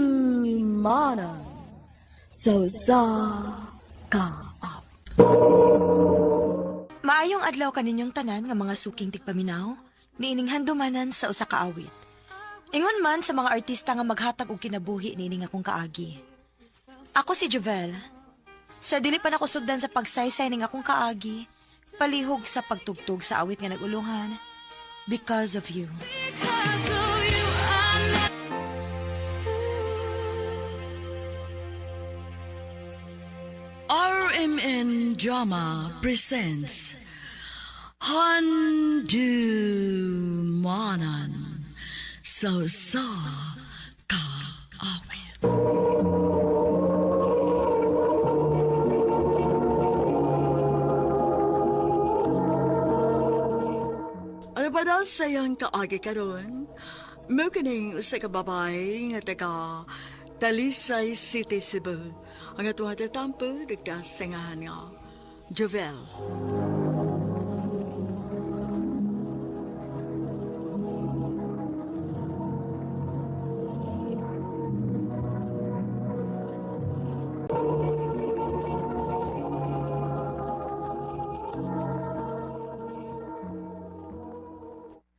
Handumanan sa usa ka awit. Maayong adlaw kaninyong tanan nga mga suking tigpaminaw, niining handumanan sa usa ka awit. Ingon man sa mga artista nga maghatag og kinabuhi niining akong kaagi. Ako si Jovel. Sa dili pa nako sugdan sa pagsaysay ning akong kaagi, palihog sa pagtugtog sa awit nga nagulungan, Because of You. RMN Drama presents Handumanan sa usa ka awit. Ano pa daw sayang kaagi karon? Mo kining usa ka babae nga taga Talisay City, Cebu. Ang atong tatampo nagkasangahan nga Jovel.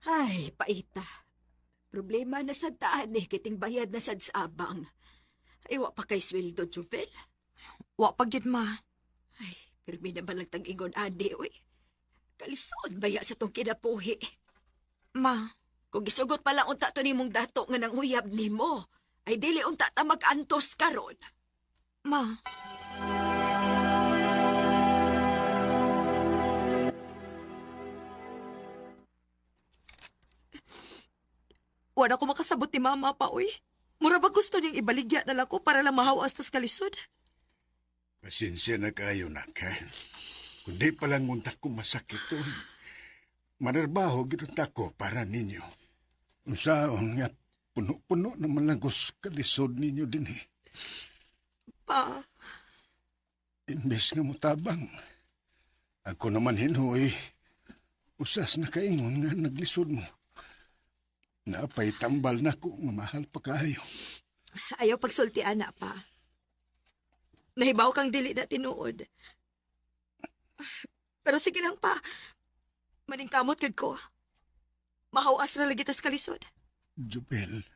Ay, paita. Problema na sad taan eh, kiting bayad na sad sa abang. Ay, wa pa kay sweldo, Jubel. Wa pa gyud, ma. Ay, pirmi na balang tag-ingon adi, uy. Kalisod baya sa tong kinapuhi. Ma, Kung gisugot pa lang unta to nimong dato nga nang uyab nimo, ay dili unta ta mag-antos karon. ma. Wala ko makasabot ni mama pa, uy. Mura ba gusto niyang ibaligya na lang ko para lang mahawas tas kalisod? Pasensya na kayo, nak, ha? Kundi pa lang unta ko masakit, uy. Manarbaho, ginunta ko para ninyo. Unsaon nga, puno-puno naman lang kus kalisod ninyo din, eh. Pa, Imbes nga mutabang. Ako naman hinuoy. Usas na kaingon nga naglisod mo. Napay tambal na ko nga mahal pa kayo. ayaw pagsulti, ana pa. Nahibaw kang dili na tinuod. Pero sige lang pa. Maningkamot gud ko. Mahawas na lagi tas kalisod. Jubel,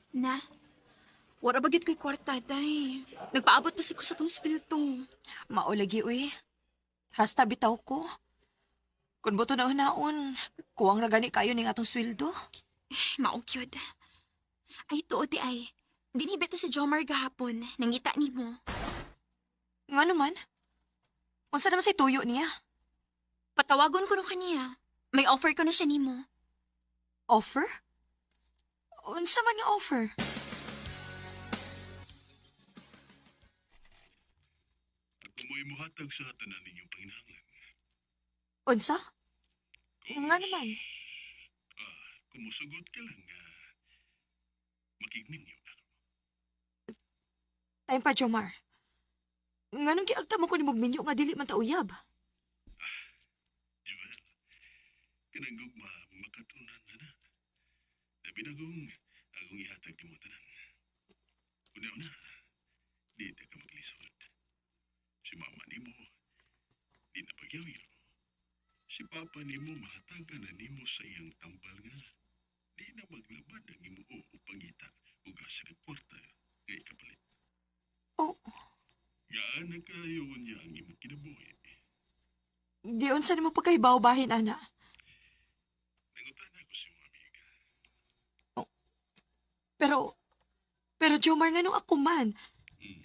Na, wala ba gyud ko'y kwarta, day. Nagpaabot pa sa ko sa tong sweldo. Maulagi, uy. Hasta bitaw ko. Kung boto na hunaon, kuwang na gani kayo ning atong sweldo. Maong cute. Ay, tuod di ay. Dinhibit to si Jomar gahapon. Nangita ni mo. Nga naman. Unsa naman say tuyo niya? Patawagon ko no kaniya. May offer ko na siya nimo. Offer? Unsa man nga offer? Ako mo'y muhatag sa tanan ninyong panginahanglan. Unsa? Nga naman. Kumusugot ka lang nga makigminyo na. Time pa, Jomar. Nganong giagta mo ko ni Mugminyo nga dili man ta uyab? Jewel, kanang gugma makatunan na na. Labi na kung akong ihatag ni mo tanan. Una-una, di ta ka maglisod. Si mama nimo, di na pagyaw Si papa nimo mahatagan na nimo sa iyang tambal nga di na maglabad ang imuo o pangita o asa ka kwarta nga ikapalit. Oh, Gaan na kayo niya ang imong kinabuhi. di unsa nimo pagkahibaw bahin ana. Nangutan ako sa imong amiga. Pero pero Jomar nganong ako man?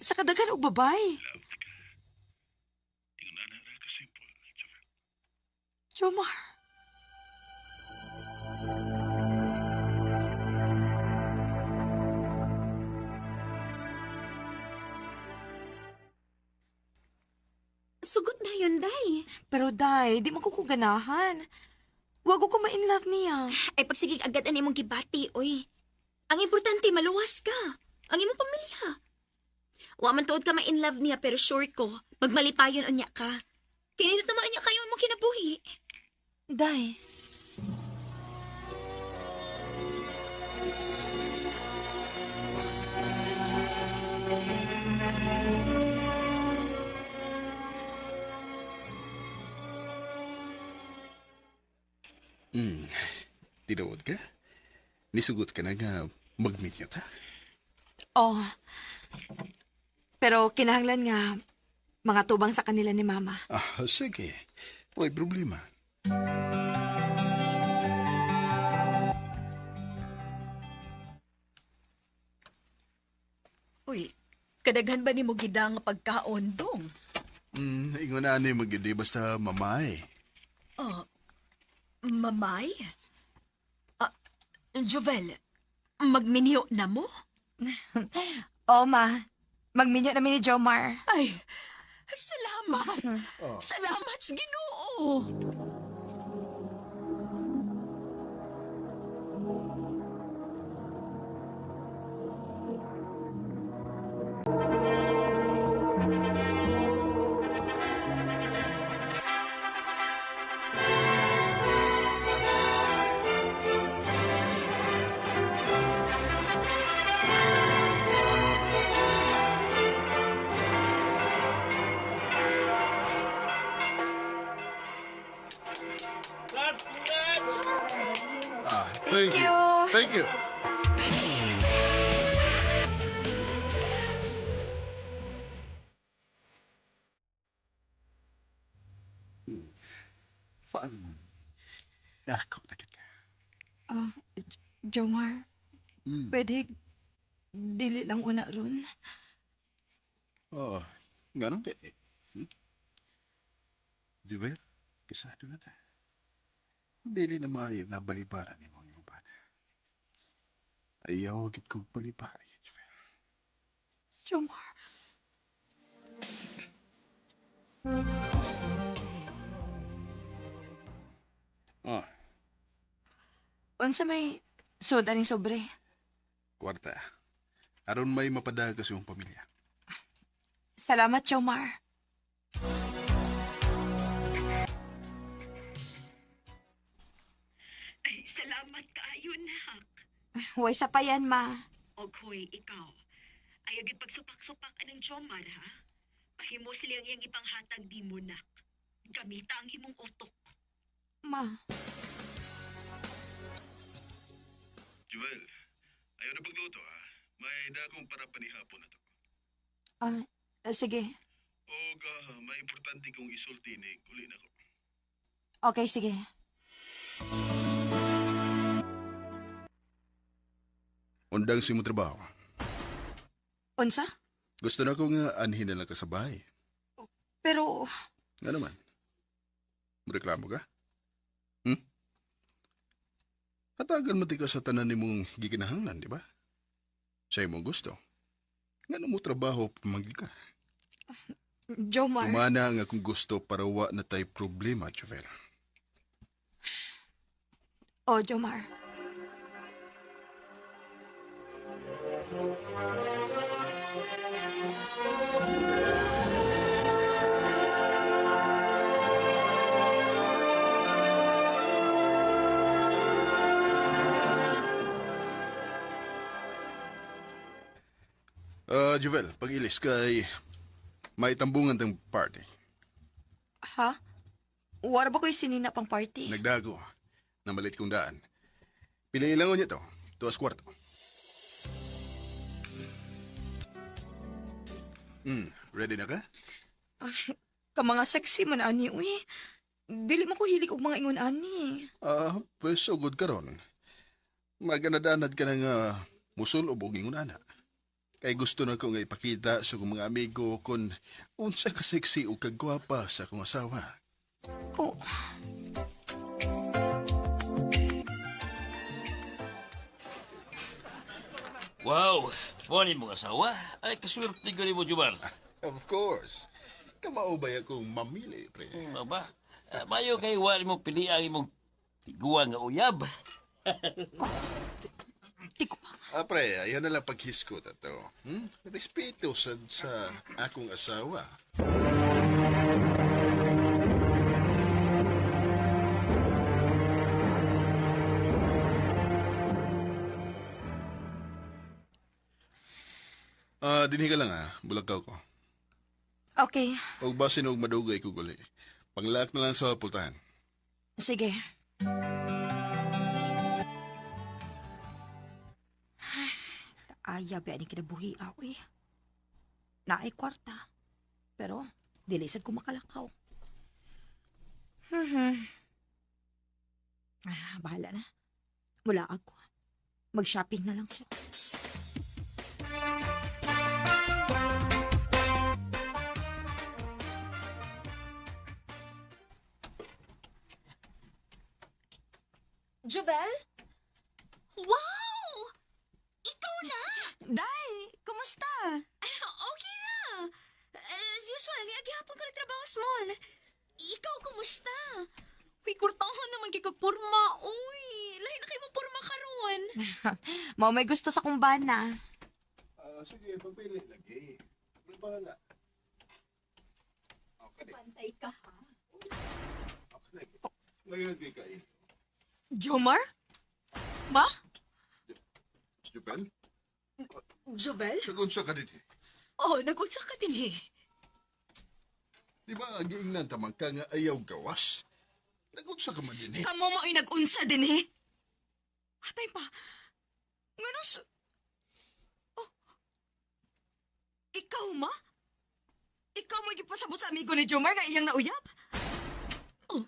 Sa kadaghan og babay. Love ka. Ingon ana ra ka simple, Jovel. Jomar. Sugot na yun, day. Pero day, di man ko ko ganahan. Wag ko ma-in love niya. Ay, pagsigig agad ang imong gibati, oy. Ang importante, maluwas ka. Ang imong pamilya. Wa man tuod ka ma-in love niya pero sure ko, magmalipayon unya ka. Kinindot naman niya kayo mo kinabuhi. Day. Tinuod ka? Nisugot ka na nga mag-meet niya ta? Oh. Pero kinahanglan nga mga tubang sa kanila ni Mama. Ah, sige. May problema. Uy, kadaghan ba nimo gida nga pagkaon dong? Ingon na ni magidi basta mamay. Oh, mamay? Ah, Jovel, magminyo na mo? Oh, Ma. Magminyo namin ni Jomar. Ay, salamat. Salamat sa Ginoo. Ah, thank you. Thank you. Fun. Ako, nakit ka. Ah, Jomar, pwede dili lang una ron. Oo, ganun di. Hmm? Di ba? Kasado na ta. Dili na maayo nga balibaran ni mong iyong bana. Ayaw, git kong balibaran. Juvel. Jomar. Oh, Unsa may soda ning sobre? kwarta. Aron may mapadaga sa iyong pamilya. Salamat, Jomar. Ay, salamat kaayo, nak. Huwag sa pa yan, Ma. Og hoy, ikaw. Ayaw gid pagsupak-supak anang Jomar, ha? Pahimo sila ang iyang ipanghatag di mo, nak. Gamita ang imong utok. Ma. Juvel, ayaw na pagluto ha. May dagong para panihapon na to. Ah, sige. Og may importante kong isulti ni uli na ko. Okay, sige. Undang si mo trabaho. Unsa? Gusto na ko nga anhin na lang ka sa bahay. Pero, Nga naman. Reklamo ka? Hmm? Hatagan mo ti ka sa tanan nimong gikinahanglan, di ba? Sa imong gusto. Nga mo trabaho, pamagil ka. Jomar. Kumana ang akong gusto para wa na tay problema, Jovel. Oh, Jomar. Ah, Jovel, pag-ilis kay may tambungan tang party. Ha? Wala ba ko'y sinina pang party? Nagdago. Namalit kong daan. Pili lang niya to. Tuas kwarto. Ready na ka? Ka mga sexy man ani, uy. Dili mo ko hilig og mga ingon ani. Ah, pues sugod ka ron. Maganadanad ka na nga musul o buging ana. Kay gusto na ko nga ipakita sa akong mga amigo kung unsa ka sexy o kagwapa sa akong asawa. Oh, Wow, mo mong asawa. Ay, kaswerte ko ni mo, Jumar. Of course. Kamao ba akong mamili, pre? Aba, mayo kay wala mo pili ang imong tiguan nga uyab. Tiguang. Pre, ayaw na lang paghiskot ato. Respeto sa akong asawa. Dinhi ka lang bulakaw ko. Okay. Og basin og madugay ko guli. Panglak na lang sa pultahan. Sige. Sa aya ba ni kinabuhi ako eh. Naay kwarta. Pero dili sad ko makalakaw. Bahala na. Wala ako. Mag-shopping na lang ko. Jovel? Wow! Ikaw na! Day, kumusta? Okay na! As usual, agihapon ko nagtrabaho small. Ikaw, kumusta? Uy, kurtahan naman kay ka porma. Uy, lahi na kayo mo porma karon. Mao may gusto sa kumbana. Sige, pagpili lagi. Ano bahala? Okay. Pantay ka, ha? Okay. Ngayon kay kain. Jomar? Ma? Jovel? Jovel? Nagunsa ka dito. Oh, nagunsa ka din eh. Di ba, giingnan tamang ka nga ayaw gawas? Nagunsa ka man din eh. Kamo mo ay nag-unsa din eh. Atay pa. Ngano sa... Oh. Ikaw, ma? Ikaw mo gipasabot sa amigo ni Jomar nga iyang nauyab? Oh.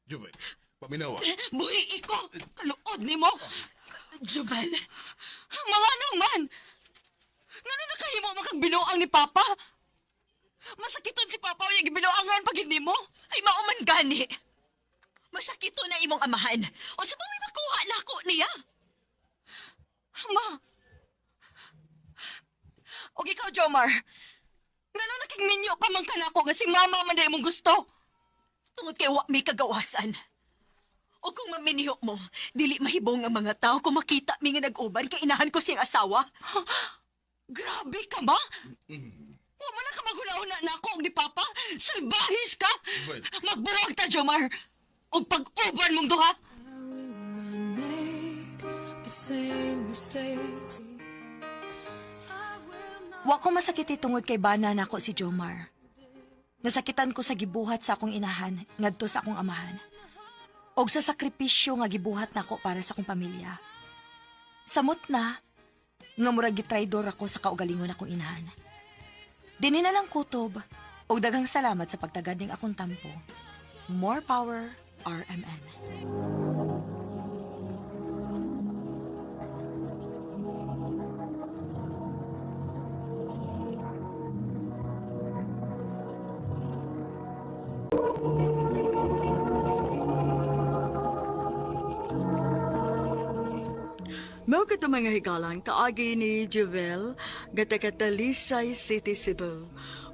Jovel, paminawa. Buhi iko! Kaluod ni mo! Jovel? Mga anong man! Ngano nakahimo mo kag binuang ni Papa? Masakiton si Papa o yung binuangan pag hindi mo? Ay, mauman gani. Masakito na imong amahan. O sa may makuha na ako niya? Ma! O ikaw, Jomar. Ngano naking minyo pa man ka nako nga si Mama man na imong gusto? Tungod kay wa may kagawasan. O kung maminyo mo, dili mahibong ang mga tao kung makita mi nga nag-uban kay inahan ko siyang asawa. Grabe ka ba? Wa man na ka maguna-una na ako og ni Papa. Salbahis ka! Well. Magbuwag ta, Jomar! Og pag-uban mong duha! Wa ko masakit tungod kay bana nako si Jomar. Nasakitan ko sa gibuhat sa akong inahan ngadto sa akong amahan. Og sa sakripisyo nga gibuhat nako para sa akong pamilya. Samot na nga murag gitraidor ako sa kaugalingon akong inahan. Dinhi na lang kutob og daghang salamat sa pagtagad ning akong tampo. More power, RMN. Mao kato mga higalan, kaagi ni Jovel, nga taga Talisay City, Cebu.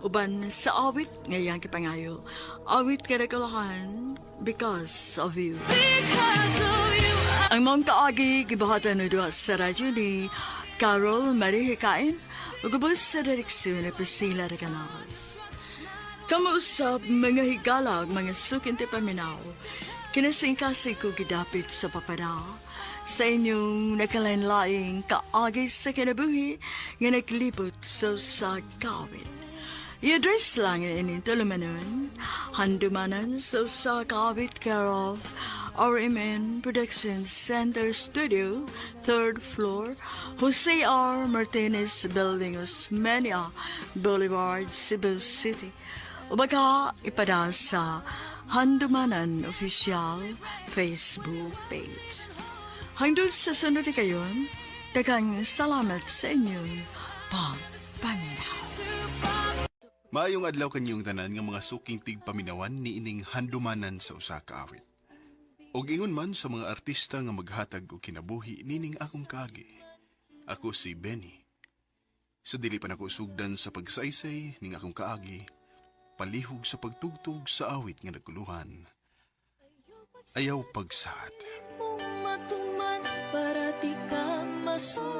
Uban sa awit ngayang kipangayo. Awit kadakalahan, Because of You. Because of you. Ang mong kaagi, gibuhatan ni duha sa radyo ni Carol Marie Hikain, ug ubos sa direksyon ni Priscilla Recanales. Kamuusap mga higala ug mga sukinti paminaw, kinasingkasig ko gidapit sa papada, sa inyong nakalain-laing kaagi sa kinabuhi nga naglibot sa usa ka awit. I-address lang ining tulumanon, handumanan sa usa ka awit care of RMN Production Center Studio, 3rd floor, Jose R. Martinez Building, Osmeña Boulevard, Cebu City. O baka ipada sa Handumanan Official Facebook page. Hangdod sa sunod na kayon, daghang salamat sa inyong pagpaminaw. Maayong adlaw kanyong tanan nga mga suking tigpaminawan ni ining handumanan sa usa ka awit. Og ingon man sa mga artista nga maghatag og kinabuhi nining akong kaagi. Ako si Benny. Sa dili pa nako sugdan sa pagsaysay ning akong kaagi, palihog sa pagtugtog sa awit nga nagkuluhan. Ayaw pagsaad. Matuman para di ka RMN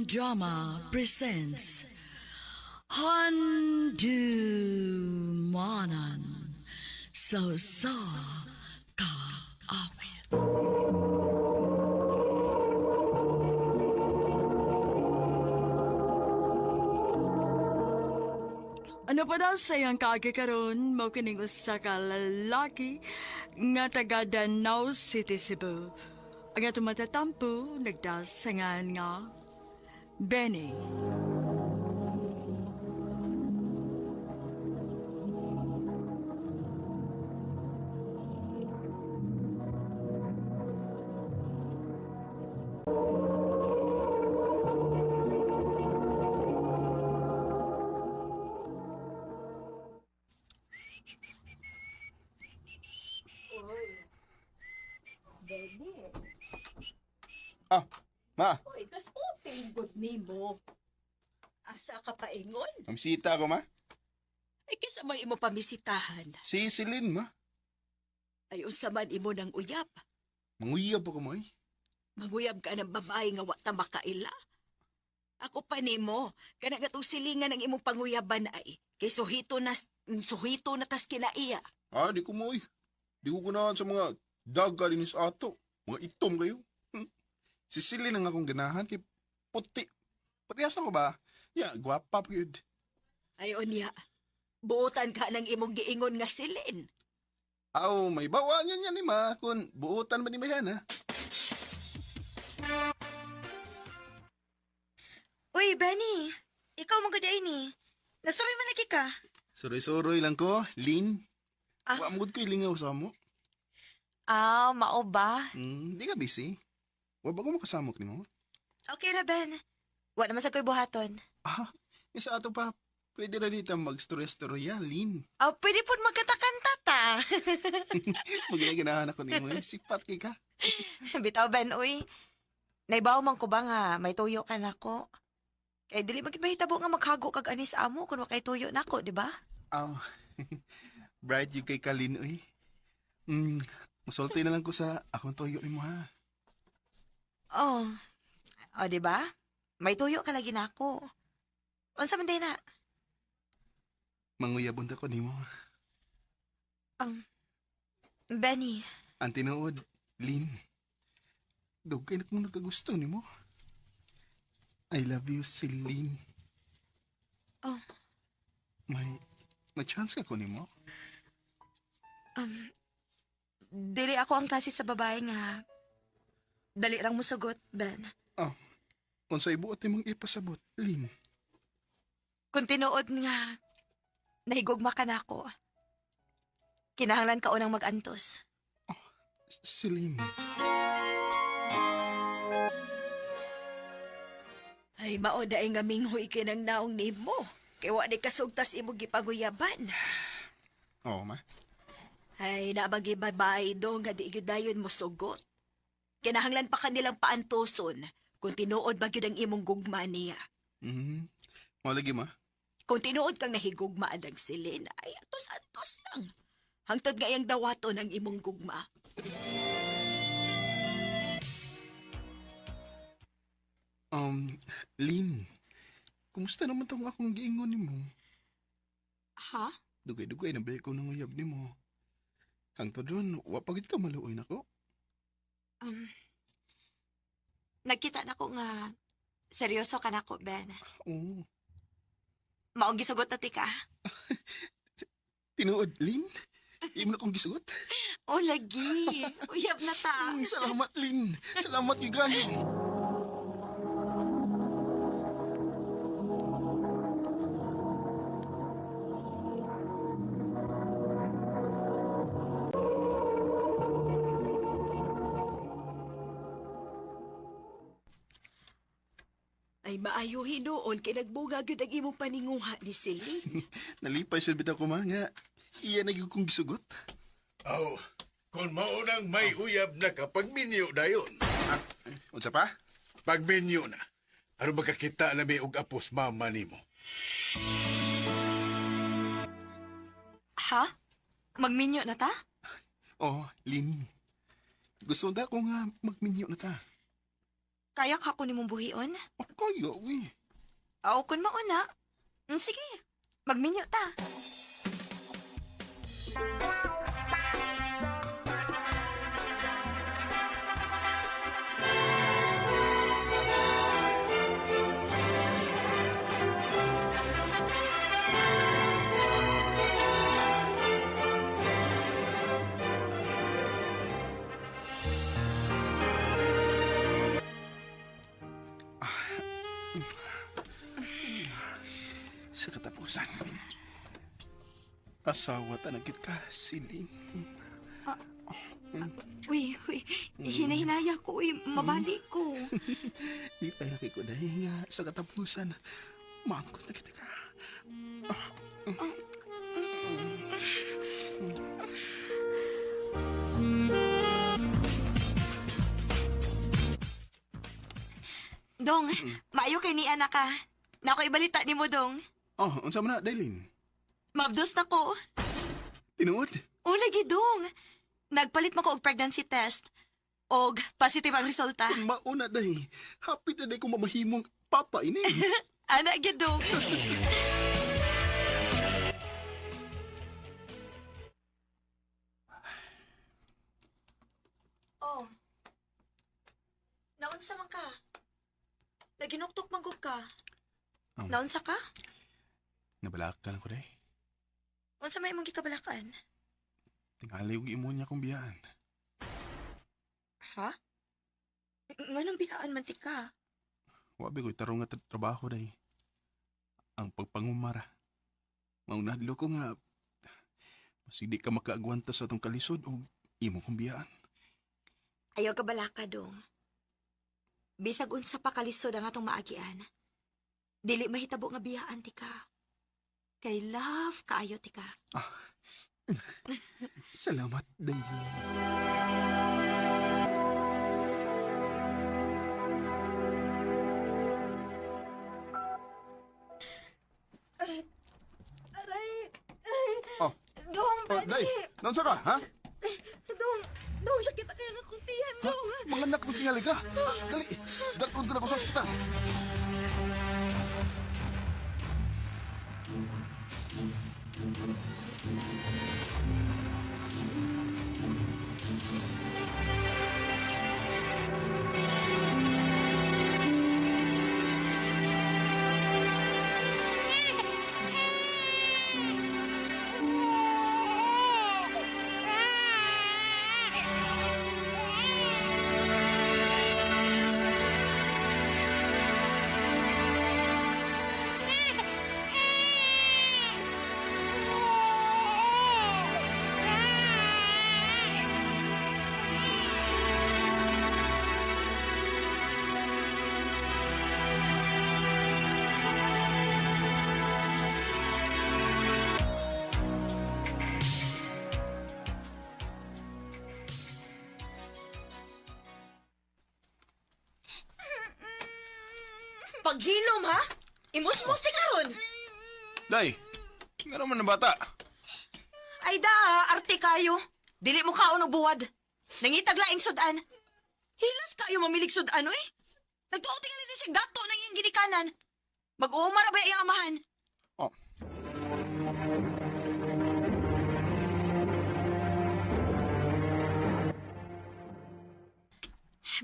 Drama presents Handumanan sa Usa Ka Awit. Ano pa daw sa iyang kaagi karon mao kining usa ka lalaki nga taga Danao City, Cebu. Ang atong matatampo nagdasangan nga Benny. Ah, ma, Uy, kasputing good nimo. Asa ka paingon? Amisita ko, ma. Ay, kisa may imo pamisitahan. Si Celine, ma. Ay, unsa man imo ng uyab. Manguyab ako, ma. Eh. Manguyab ka ng babae nga wa ta makaila. Ako pa nimo, kana nga silingan ang imong panguyaban ay. Kay suhito na, suhito na tas kinaiya. Ah, di ko mo, eh. Di ko ganahan sa mga daga din sa ato. Mga itom kayo. Si Celine ang akong ganahan kay puti. Parehas na ko ba? Ya, gwapa pa yun. Ay, unya, buotan ka ng imong giingon nga silin. Aw, may bawa niyan yan ni ma. Kung buotan ba ni ba yan, ha? Uy, Benny! Ikaw man gud ay ni. Nasuroy man lagi ka. Suroy-suroy lang ko, Lin. Ah. Wa mo gud ko'y lingaw sa mo. Ah, mao ba? Di ka busy. Wa ba ko makasamok nimo? Okay ra, Ben. Wa naman sa ko'y buhaton. Ah, isa ato pa. Pwede na dito mag-story-storya, Lin. Ah, pwede po magkanta-kanta ta. Maginaganahan ako nimo. Eh. Sipat kay ka. Bitaw, Ben, uy. Naibaw man ko ba nga may tuyo ka nako? Kay dili man gid mahitabo nga maghago kag anis amo kun wa kay tuyo nako, di ba? Ah, bright yung kay Kalin, uy. Musulti na lang ko sa akong tuyo nimo, ha. Oh. O, di ba? May tuyo ka lagi nako. Unsa man day na? Manguyabon ta ko nimo. Benny, Ang tinuod, Lin. Dugay na kong nagkagusto nimo. I love you, Celine. Oh. May chance ka ko nimo? Dili ako ang klase sa babae nga dali rang musugot, Ben. Ah, unsay buot imong ipasabot, Lin? Kung tinuod nga, nahigugma ka na ako. Kinahanglan ka unang mag-antos. Celine. Ay, mao daay nga minghoy kinang naong nimo. Kay wa ni kasugtas imong gipanguyaban. Oo, ma. Ay, nabagi babae do nga di gyud dayon mo sugot. Kinahanglan pa kanilang paantoson kung tinuod ba gyud ang imong gugma niya. Mao lagi, ma. Kung tinuod kang nahigugma ang silin, ay atos-antos lang. Hangtod nga iyang dawaton ang imong gugma. Lin, kumusta naman tong akong giingon nimo? Ha? Dugay-dugay na ba ko nanguyab nimo? Hangtod ron, wa pa gid ka maluoy nako. Nagkita na ko nga seryoso ka nako, Ben. Oo. Maong gisugot na ti ka. Tinuod, Lin? Imo na kong gisugot. O, lagi. Uyab na ta. Salamat, Lin. Salamat, you guys. Ay maayo hinuon kay nagbunga gyud ang imong paninguha ni Celine. Nalipay sa bitaw ko, ma, nga. Iya na gyud kong gisugot. Aw, kung maunang may uyab na ka, pagminyo dayon. Ah, unsa pa? Pagminyo na. Aron makakita na may og apos mama nimo. Ha? Magminyo na ta? Oh, Lin. Gusto da ko nga magminyo na ta. Kaya ka ko nimong buhion? Oh, kaya, uy. Aw, kun mauna. Sige, magminyo ta. Sa katapusan. Asawa tanagit ka, si Lin. Uy, uy, hinahinaya ko, uy, mabali ko. Di pa laki ko dahil nga sa katapusan. Maangkot na kita ka. Dong, maayo kay ni anak ka. Nako ibalita ni mo, Dong. Oh, unsa man na, Daylin? Mabdos na ko. Tinuod? O lagi, Dong. Nagpalit mo ko og pregnancy test. Og positive ang resulta. Kung mauna day, happy na day kung mamahimong papa ini. Ana gyud, Dong. Oh. Naunsa man ka? Naginuktok man gud ka. Naunsa ka? Nabalak ka lang ko day. Unsa may imong gikabalakan? Tingali og imo niya kong biyaan. Ha? Nganong biyaan man ti ka? Wa ba ko'y tarong nga trabaho day. Ang pagpangumara. Maunadlo ko nga masig di ka makaagwanta sa atong kalisod og imo kong biyaan. Ayaw ka balaka, dong. Bisag unsa pa kalisod ang atong maagian. Dili mahitabo nga biyaan ti ka. Kay love kaayo ti ka. Salamat, Daylin. Aray! Aray! Oh. Dong, Oh, day, naunsa ka, ha? Dong! Dong, sakit na kaya akong tiyan, dong! Mga anak ko tingali ka. Dali, dalon ko na ko sa ospital. Paghilom, ha? Imusmos ti karon. Day, nga naman na bata. Ay da, arte kayo. Dili mo kaon og buwad. Nangitag laing sudan. Hilas kayo mamilig sudan, oy. Nagtuo tingali ni si gato nang iyang ginikanan. Mag-uuma ra ba iyang amahan? Oh.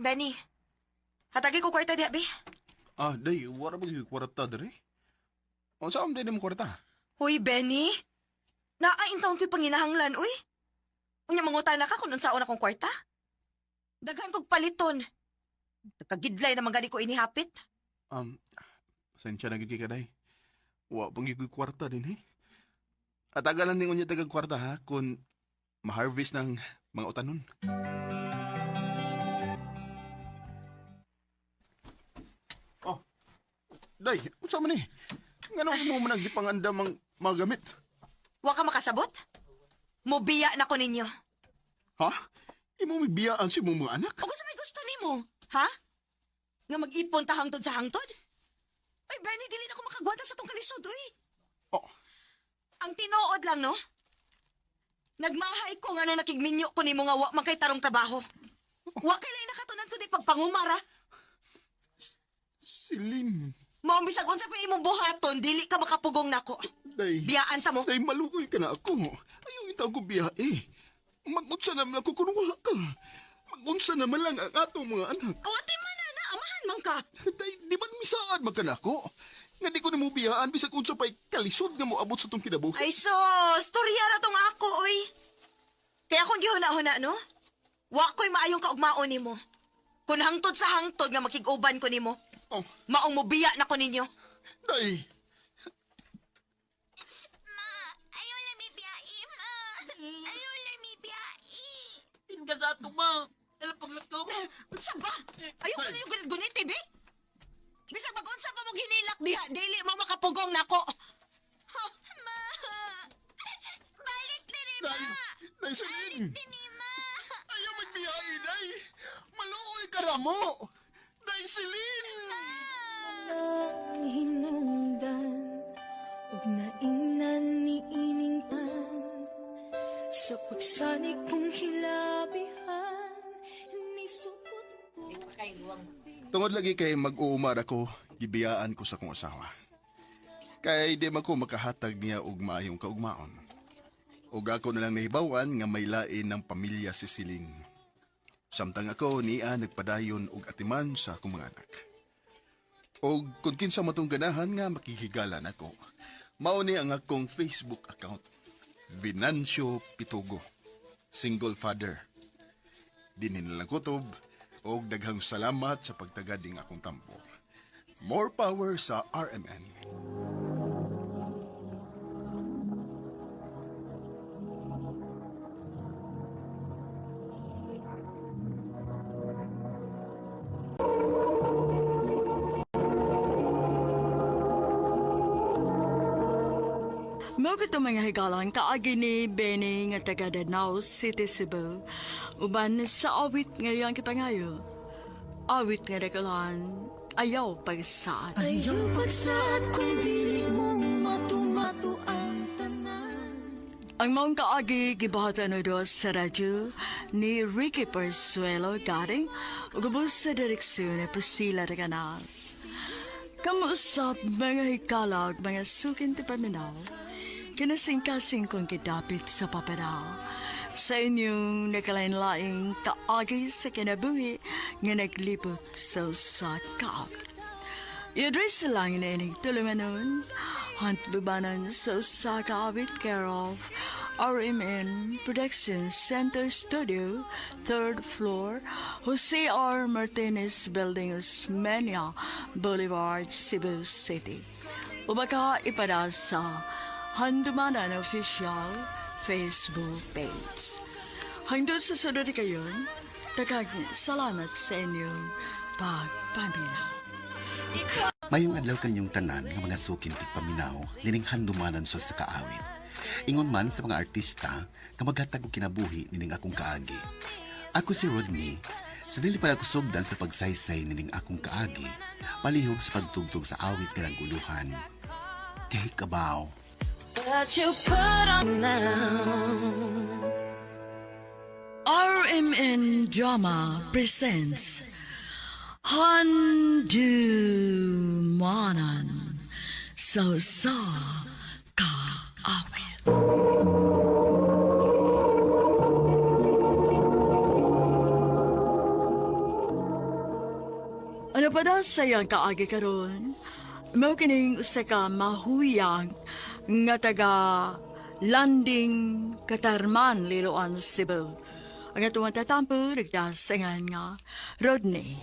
Benny, hatagi ko kwarta diha, be. Ah, day, wala ba yung kwarta dere? O saan day mo kwarta? Hoy, Benny. Naa taon ko'y panginahanglan, uy. Unya manguta na ka kung unsaon akong kwarta. Daghan kog paliton. Nagkagidlay naman gani ko inihapit. Pasensya na gid kay ka, day. Wa pang yung kwarta din, eh. Atagalan din unya tagag kwarta, ha, kung ma-harvest ng mga utanon. Oh, day, unsa man eh? Ngano mo man nagipangandam ang mga gamit? Wa ka makasabot? Mubiya na ko ninyo. Ha? Imo may biyaan si mong mga anak? O kung sa may gusto nimo, ha? Nga mag-ipon ta hangtod sa hangtod? Ay, Benny, dili na ko makagwanta sa tong kalisod, uy. Oh. Ang tinuod lang, no? Nagmahay ko nga na nakigminyo ko nimo nga wa man kay tarong trabaho. Wa kay lain nakatunan kundi pagpangumara. Celine. Maong bisag unsa pa imong buhaton, dili ka makapugong nako. Day. Biyaan ta mo. Day, malukoy ka na ako. Ayaw itaw ko biyae. Mag-unsa naman ako kung wala ka. Mag-unsa naman lang ang atong mga anak. O, ti man na, amahan man ka. Day, di ba misaan man ka na ako? Nga di ko na mo biyaan, bisag unsa pa'y kalisod nga moabot sa tong kinabuhi. Ay sos, storya ra tong ako, oy. Kaya akong gihuna-huna, no? Wa ko'y maayong kaugmaon nimo. Kun hangtod sa hangtod nga makig-uban ko nimo. Oh. Maong mobiya na ko ninyo. Day! Ma, ayaw lang may biyae, ma. Ayaw lang may biyae. Tinga sa ato, ma. Alam paglakaw. Unsa ba? Ayaw ko na yung gunit-gunit, eh, be. Bisag mag-unsa pa mong hinilak diha, dili mo makapugong nako. Ma, balik diri, ma. Day! Day, Celine! Dini, ma. Ayaw magbiyae, Day! Maluoy ka na mo! Day, Celine! Ang hinungdan ug naingnan ni ining tan sa pagsalig kong hilabihan nisukot ko. Tungod lagi kay mag-uumar ako, gibiyaan ko sa kong asawa. Kay di man ko makahatag niya og maayong kaugmaon. Ug ako na lang nahibawan nga may lain ng pamilya si Celine. Samtang ako niya nagpadayon og atiman sa akong mga anak. Og kung kinsa matong ganahan nga makihigalan ako, mao ni ang akong Facebook account. Venancio Pitugo, single father. Dinhi na lang kutob og daghang salamat sa pagtagad ning akong tampo. More power sa RMN. Mao kato mga higalang kaagi ni Benny nga taga Danao City, Cebu. Uban sa awit ngayon kipangayo. Awit nga dakulan, ayaw pagsaad. Ayaw pagsaad kung dili mo matumato ang tanan. Ang maong kaagi gibuhatan o sa radyo ni Ricky Persuelo Garing ug ubos sa direksyon ni Priscilla de Canas. Kamuusap mga hikalag, mga sukin ti paminaw, kinasingkasing kong kidapit sa papadaw. Sa inyong nakalain-laing kaagi sa kinabuhi nga naglibot sa usa ka awit. I-address lang na ining tulumanon, hantlubanan sa usa ka awit care of RMN Production Center Studio, 3rd floor, Jose R. Martinez Building, Osmeña Boulevard, Cebu City. O baka ipada sa Handumanan Official Facebook page. Hanggang sa sunod kayon, takag salamat sa inyong pagpaminaw. Mayong adlaw kaninyong tanan nga mga sukin tigpaminaw nining handumanan sa usa ka awit. Ingon man sa mga artista nga maghatag og kinabuhi nining akong kaagi. Ako si Rodney. Sa dili pa ako sugdan sa pagsaysay nining akong kaagi, palihog sa pagtugtog sa awit nga naguluhan. Take a bow. But you put on now. RMN Drama presents Handumanan sa usa ka awit. Ano pa daw sayang kaagi karon? Mao kining usa ka mahuyang nga taga Landing Katarman, Liloan, Cebu. Ang atong tatampo nagdasangan nga Rodney.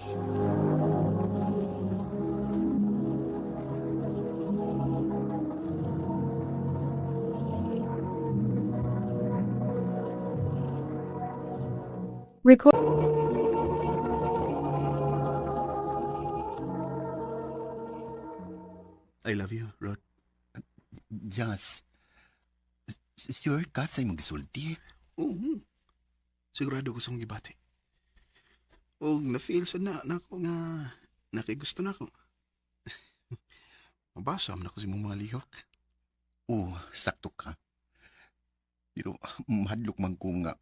Record. I love you, Rod. Jas, sure ka sa imong gisulti? Oo. Sigurado ko sa akong gibati. Og na-feel sa na nako nga nakigusto na ako. Mabasa man ako sa imong mga lihok. Oo, sakto ka. Pero mahadlok man ko nga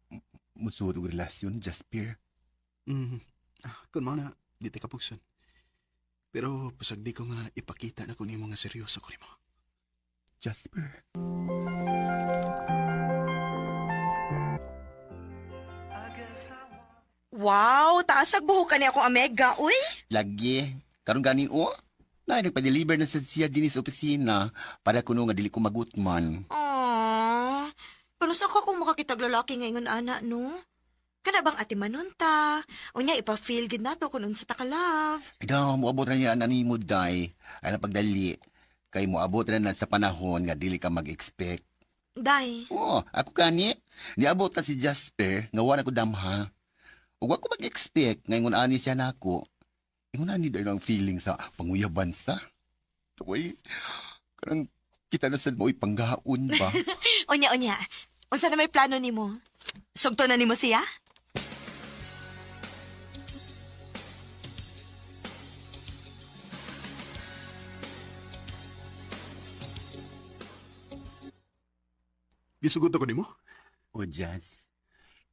musuod og relasyon, Jasper. Kung mao na, di ta kapugson. Pero pasagdi ko nga ipakita na ko nimo nga seryoso ko nimo. Jasper. Wow, taas ag buhok ka ni akong amega, uy. Lagi, karon gani o. Na nagpa-deliver na sad siya dinhi sa opisina para kuno nga dili ko magutman. Aww. Pero sa ka kung makakitag lalaki ngayon, ana, no? Kana bang ate manunta? Unya, ipa-feel gid nato kung unsa ta ka love. Ay daw, moabot ra niya ana nimo day. Ay na pagdali. Kay moabot ra na sa panahon nga dili ka mag-expect. Day, Oo, ako kani. Niabot na si Jasper nga wala ko damha. Ug wa ko mag-expect nga ingon ani siya nako. Ingon ani dahil ang feeling sa panguyaban sa. Tuway, kanang kita na sad mo panggaon ba? unya, unya. Unsa na may plano nimo? Sugto na nimo siya? Gisugot ako nimo? O Jas,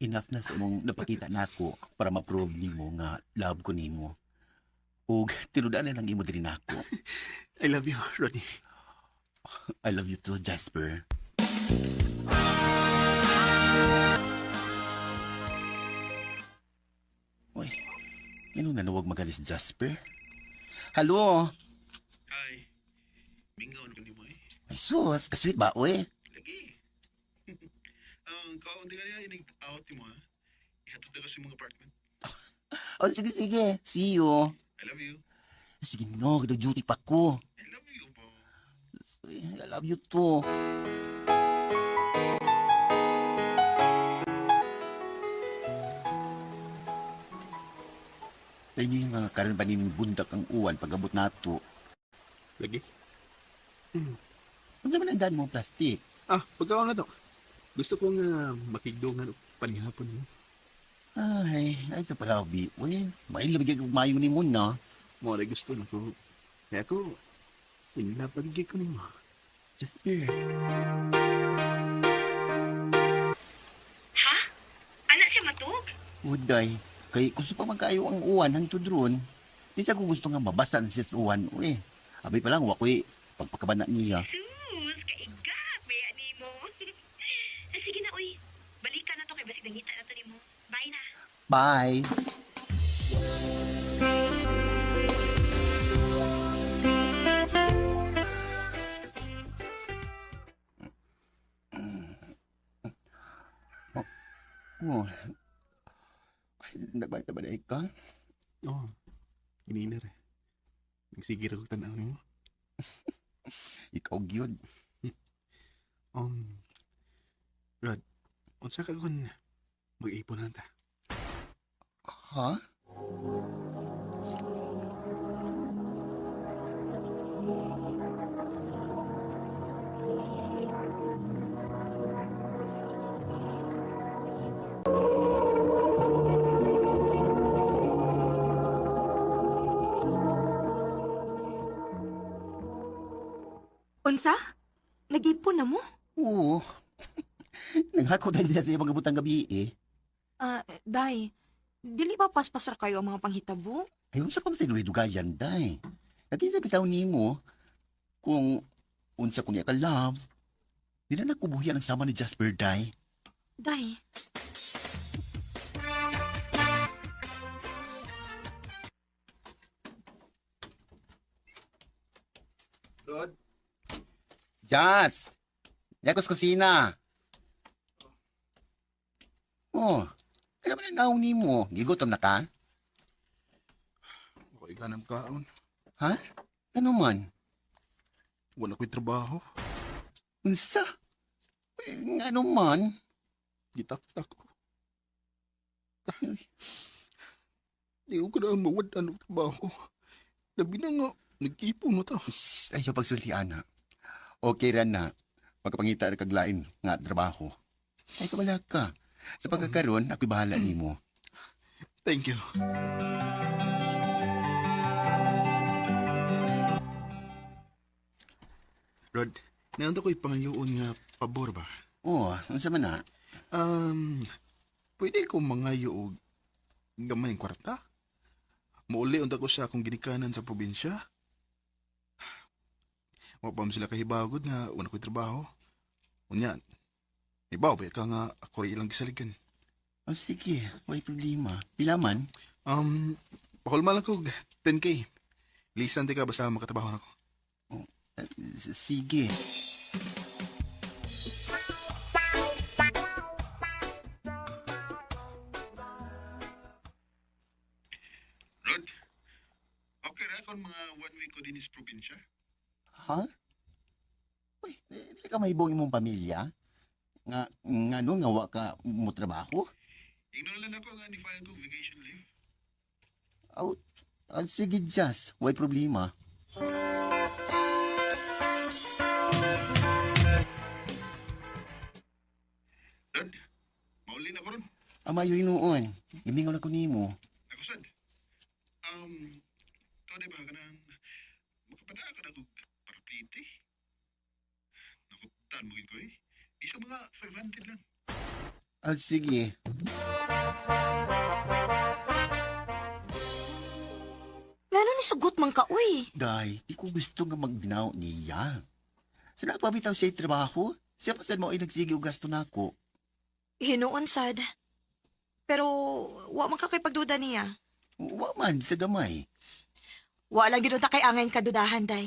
enough na sa imong napakita nako para ma-prove nimo nga love ko nimo. Ug tinudan na lang imo diri nako. I love you, Rodney. I love you too, Jasper. Uy, ano na nawag magalis Jasper? Hello? Ay, mingaw na ko nimo eh. Ay sus, kasweet ba, uy? Lagi. Ang kaon di kaya inig out mo ha. Ihatod na kasi mga apartment. Oh, sige, sige. See you. I love you. Sige no, duty pa ko. I love you po. I love you too. Tayo nga karon pa ning bundak ang uwan pag-abot nato. Lagi. Unsa man ang daan mo plastic? Ah, pagkaon na to. Gusto ko nga makigdungan og panihapon mo. Ay, ay sa palabi. Uy, may labig kag mayo ni mo na. Mo rin gusto na ko. Kaya ako, in love pagigig ko nimo. Jasper. Ha? Ana siya matug? Uday, kay gusto pa man kaayo ang uwan hangtod ron. Di sa ko gusto nga mabasa na siya sa uwan. Uy, abay pa lang, wa ko'y pagpakabana niya. Sus, kaigap, baya nimo. Sige na, uy. Balikan na to kay basig nangita na to nimo. Bye na. Bye! Oh. Ay, nagbata ba na ka? Oo. Oh, ginina re. Nagsigir ako tanaw nimo. Ikaw gyud. Rod, unsa ka kun mag-ipon na ta? Ha? Unsa? Nag-ipon na mo? Oo. Nanghako dahil siya sa ibang gabutang gabi eh. Ah, Day, dili ba paspasar kayo ang mga panghitabo? Ay, unsa pa man sa dugayan, day. Naging sa bitaw nimo kung unsa ko niya ka love, di na nakubuhi ang sama ni Jasper, day. Day, Rod? Jas! Yakos kusina. Oh, kaya naman ang naong nimo. Gigutom na ka? Okay ka ng kaon. Ha? Ano man? Wala ko'y trabaho. Unsa? Eh, ano man? Gitaktak ko. Di ko na mawad-an og trabaho. Labi na nga, nag-ipon mo ta. Shh, ayaw pagsulti, ana. Okay ra na. Pagkapangita ra kag lain nga trabaho. Ay, kabala ka. Sa pagkakaroon, ako'y bahala nimo. Thank you. Rod, naunta ko'y pangayoon nga pabor ba? Oh, unsa man na? Um, pwede ko mangayo og gamay kwarta? Muuli unta ko sa akong ginikanan sa probinsya. Wa pa man sila kahibagod nga wala ko'y trabaho. Unya, ibaw ba ka nga ako rin ilang gisaligan. Oh, sige, way problema. Pila man? Um, pakulma lang ko 10K. Lisan di ka basta makatrabaho na ko. Oh, sige. Rod, okay ra kon mga one week ko din is probinsya. Ha? Uy, di ka mahibong imong pamilya? Nga, nga no, nga wa ka mo trabaho? Ingnon lang ako nga ni-file ko vacation leave. Aw, ah, sige, Jas. Way problema. Rod, mauli na ko ron. Amayo hinuon. Gimingaw na ko nimo. Ako sad. Um, to di ba kanang makapadaan ka na kog paraplite? Nakutan mo gid ko eh. Isa mga 500 lang. Ah, sige. Ngano ni sugot man ka, uy? Day, di ko gusto nga magdinaw niya. Sa nagpabitaw siya trabaho, siya pa sad mo ay nagsige og gasto nako. Hinuon sad. Pero wa man ka kay pagduda niya. Wa man sa gamay. Wa lang gid unta kay angay kadudahan, day.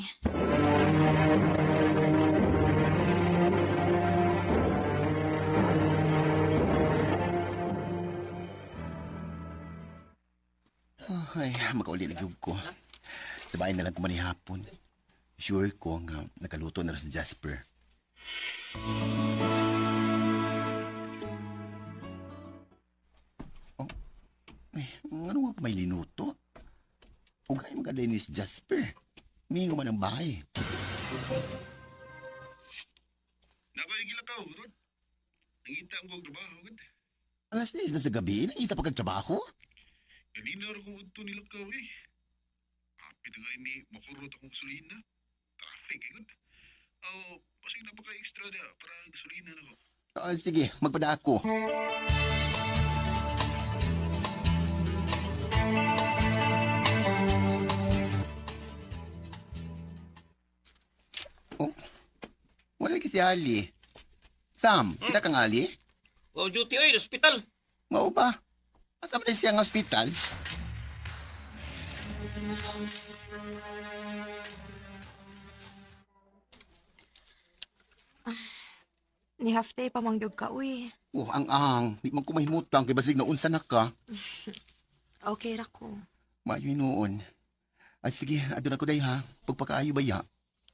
Ay, makauli na gyud ko. Sa bahay na lang ko manihapon. Sure ko nga nakaluto na rin si Jasper. Oh, eh, ano nga pa may linuto? Ugay magaday ni si Jasper. Mingo man ang bahay. Nako gilakaw, Rod. Nangita ang kog trabaho gud. Alas 10 na sa gabi, nakita pa kag trabaho? Kanina ra kong udto nilakaw eh. Apit nga ni makurot akong gasolina. Traffic eh gud. Oh, basig na pa ka extra da para gasolina nako. Ah, sige, magpada ako. Oh, wala kasi Ali. Sam, kita kang Ali? Wow, duty oy, hospital. Mao ba? Asa man siya ang ospital? Ni half day pamangyog ka, uy. Oh, ang ang, di man ko mahimutang kay basig na unsa na ka. Okay ra ko. Maayo noon. Ay sige, adto na ko day ha. Pagpakaayo ba ya?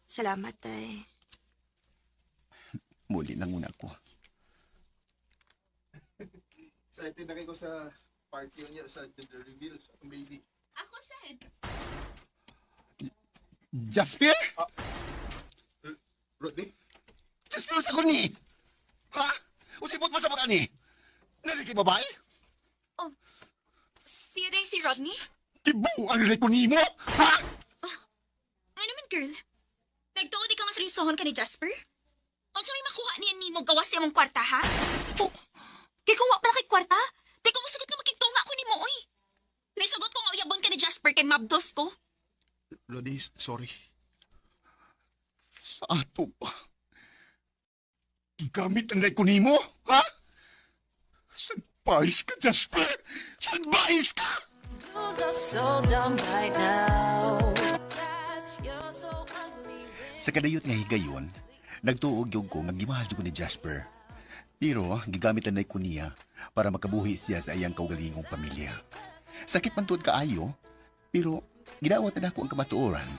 Salamat, day. Muli lang muna ko. Excited na kayo sa party niya sa gender reveal sa akong baby. Ako sad. Jasper? Rodney? Jasper sa ko ni! Ha? Usipot mo sa mga ni? Naliki babae? Oh, siya day si Rodney? Tibuan rin ko nimo? Ha? Ano man, girl? Nagtuo di ka mas seryosohon ka ni Jasper? Unsa may makuha niya nimo gawas sa imong kwarta, ha? Oh, Kay kung wa pala kay kwarta, di ko mosugot nga makigtunga ko nimo, oy. Nisugot ko nga uyabon ka ni Jasper kay mabdos ko. Rodney, sorry. Sa ato pa. Gamit ang ko nimo? Ha? Salbahis ka, Jasper! Salbahis ka! You look so dumb right now. You're so ugly. Sa kadayot nga higayon, nagtuog yung ko nga gimahal ko ni Jasper. Pero gigamit na ko niya para makabuhi siya sa iyang kaugalingong pamilya. Sakit man tuod kaayo, pero gidawat na nako ang kamatuoran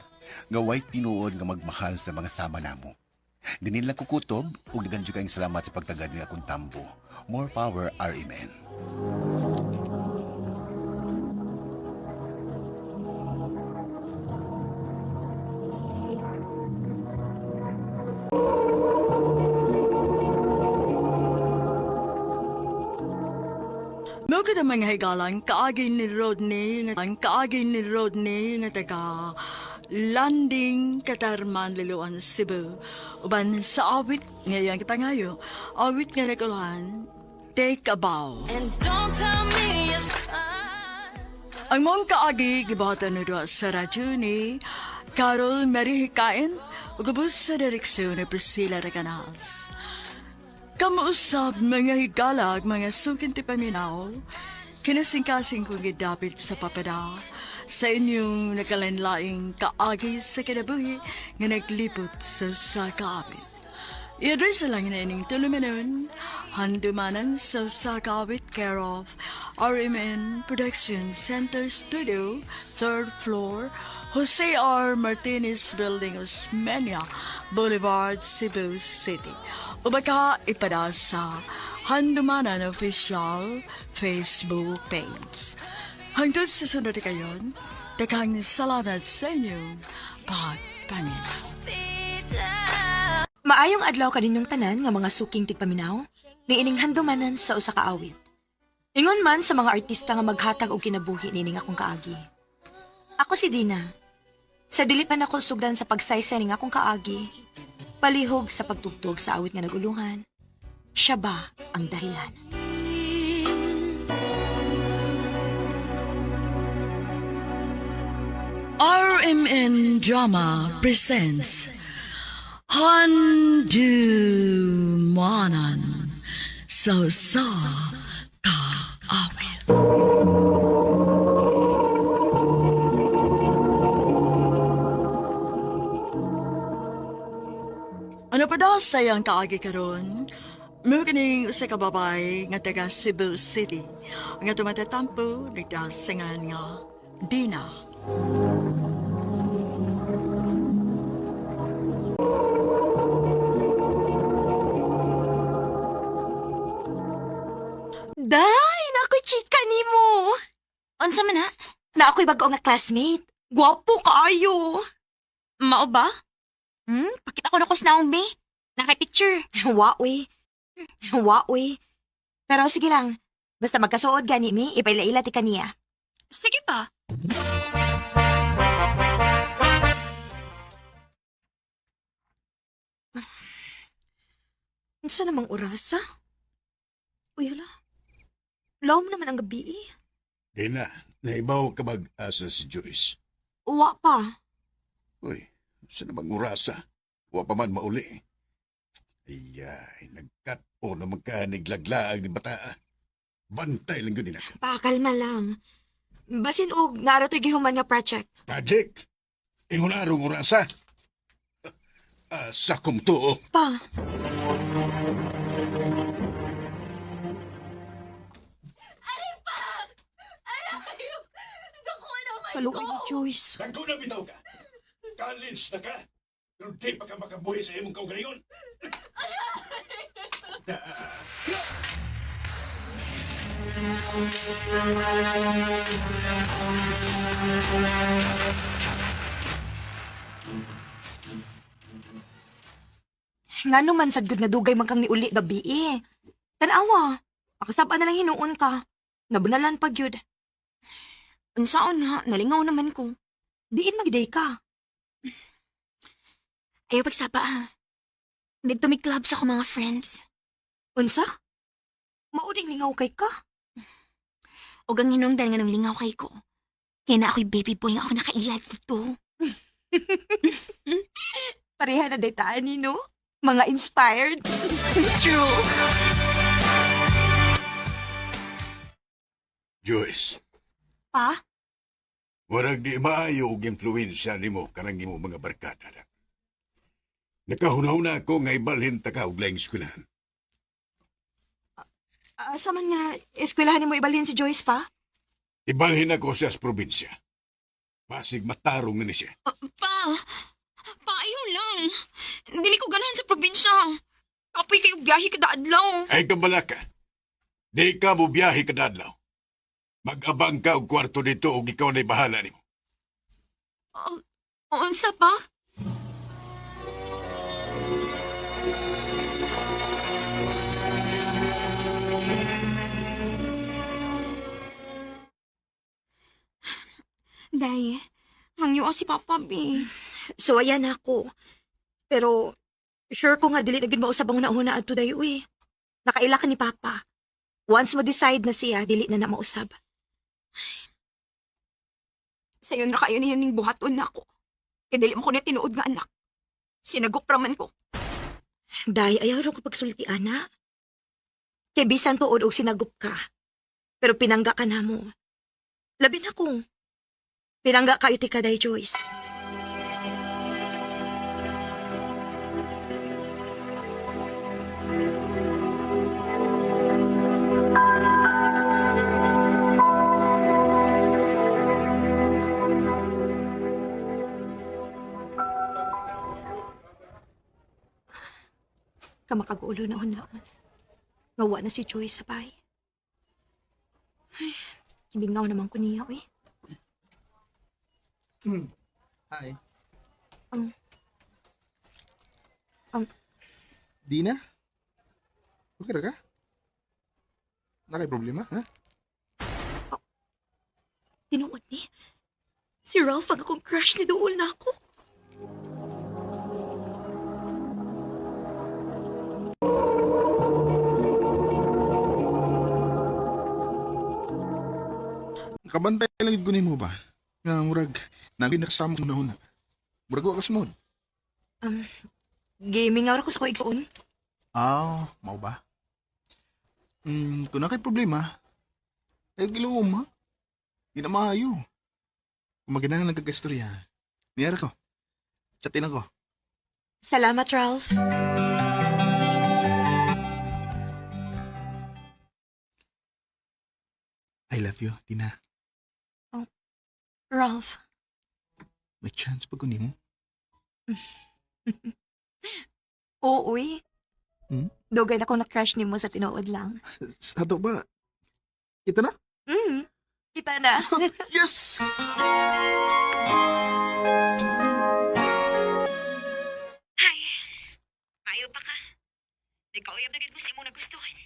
nga way tinuod nga magmahal sa mga sama namo. Ganin lang kukutob ug daghan jud kayong salamat sa pagtagad ni akong tambo. More power RMN. Mao Mao mga higalang kaagi ni Rodney nga ang kaagi ni Rodney nga taga Landing Katarman Liloan Cebu. Uban sa awit nga iyang gipangayo, awit nga naguluhan, Take a Bow. And don't tell me it's Ang mong kaagi gibuhatan ni duha sa radyo ni Carol Mary Hikain ug ubos sa direksyon ni Priscilla Recanas. Kamuusab mga higalag, mga sukin ti paminaw, kinasingkasing kong gidapit sa papada sa inyong nakalanlaing kaagi sa kinabuhi nga naglipot sa sakaawit. I-address lang na ining tulumanon, handumanan sa Sakawit, care of RMN Production Center Studio, 3rd floor, Jose R. Martinez Building, Osmeña Boulevard, Cebu City. O baka ipada sa Handumanan Official Facebook page. Hangtod sa sunod kayon, daghang salamat sa inyong pagpaminaw. Maayong adlaw kaninyong tanan nga mga suking tigpaminaw, niining handumanan sa usa ka awit. Ingon man sa mga artista nga maghatag og kinabuhi nining akong kaagi. Ako si Dina. Sa dili pa nako sugdan sa pagsaysay ning akong kaagi, palihog sa pagtugtog sa awit nga nagulungan, siya ba ang dahilan? RMN Drama presents Handumanan sa sa kaawit. Ano pa daw sayang kaagi karon? Mao kining usa ka babay nga taga Cebu City nga tumatatampo nagdasingan nga Dina. Day, nakoy chika nimo. Unsa man na? Na ako'y bago nga classmate. Gwapo kaayo. Mao ba? Pakita ko na ko sa naong me. Naka-picture. Wa uy. Wa uy. Pero sige lang. Basta magkasuod gani mi, ipaila-ila ti kaniya. Sige pa. Unsa namang orasa? Uy, hala. Lawom naman ang gabi eh. Dina, naibaw ka mag-asa si Joyce. Uwa pa. Uy, sa namang orasa? Wa pa man mauli. Ay, nagkat-o na magkaniglaglaag ni bataa. Bantay lang yun nila. Pakalma lang. Basin og naara to'y gihuman nga project. Project! Ingon arong orasa. Asa kong tuo. Pa. Kaluoy ni Joyce. Dagko na bitaw ka. College na ka. Pero di pa ka makabuhi sa imong kaugalingon. Ngano man sad gud nga dugay man kang niuli gabi eh. Tanawa. Pakasab-an na lang hinuon ka. Nabanalan pa gyud. Unsaon na, nalingaw naman ko. Diin magiday ka. Ayaw pagsaba ha. Dito may club sa akong mga friends. Unsa? Mauning lingaw kay ka. O ang hinungdan nga nung lingaw kay ko. Kaya na ako'y baby boy nga ako nakailad dito. Pareha na daytaan ni no? Mga inspired. True. Joyce, Pa? warag di maayo og impluwensya nimo kanang imo mga barkada na. Nakahuna-huna ako nga ibalhin ta ka og laing eskwelahan. Asa man nga eskwelahan nimo ibalhin si Joyce pa? Ibalhin ako siya sa probinsya. Pasig matarong na ni siya. Pa, pa, ayaw lang. Dili ko ganahan sa probinsya. Kapoy kayo biyahe kada adlaw. Ay kabala ka. Di ka mo biyahe kada adlaw. Mag-abang ka og kwarto dito og ikaw na'y bahala nimo. Unsa pa? Day, hangyo si Papa, bi. So ayan ako. Pero sure ko nga dili na gid mausab ang una-una adto day uy. Nakaila ka ni Papa. Once mo decide na siya, dili na na mausab. Sayon ra kayo niya ning buhaton nako. Kay dili mo ko na tinuod nga anak. Sinagop ra man ko. Day, ayaw ra ko pagsulti ana. Kay bisan tuod og sinagup ka. Pero pinangga ka na mo. Labi na kung pinangga kayo ti ka, Day Joyce. Kamakagulo na hunaon. Ngawa na si Joyce sa bay. Ay, kibingaw naman ko niya, uy. Hi. Dina? Okay ra ka? Nakay problema, ha? Tinuod ni. Si Ralph ang akong crush ni Duol na ako. Kabantay lang gid ko nimo ba? Nga murag naging nakasama ko na. Murag wa ka smooth. Gaming ko sa ko igsoon. Ah, mao ba? Kung nakay problema, ay giluom ha. Di na maayo. Kung maginahanglan ka istorya, niyara ko. Chatin ako. Salamat, Ralph. I love you, Tina. Ralph. May chance pa ko nimo. Oo, uy. Hmm? Dugay na akong na-crush nimo sa tinuod lang. Sa ato ba? Kita na? Kita na. Yes! Maayo pa ka. Nagkauyab na gid mo sa imong nagustuhan.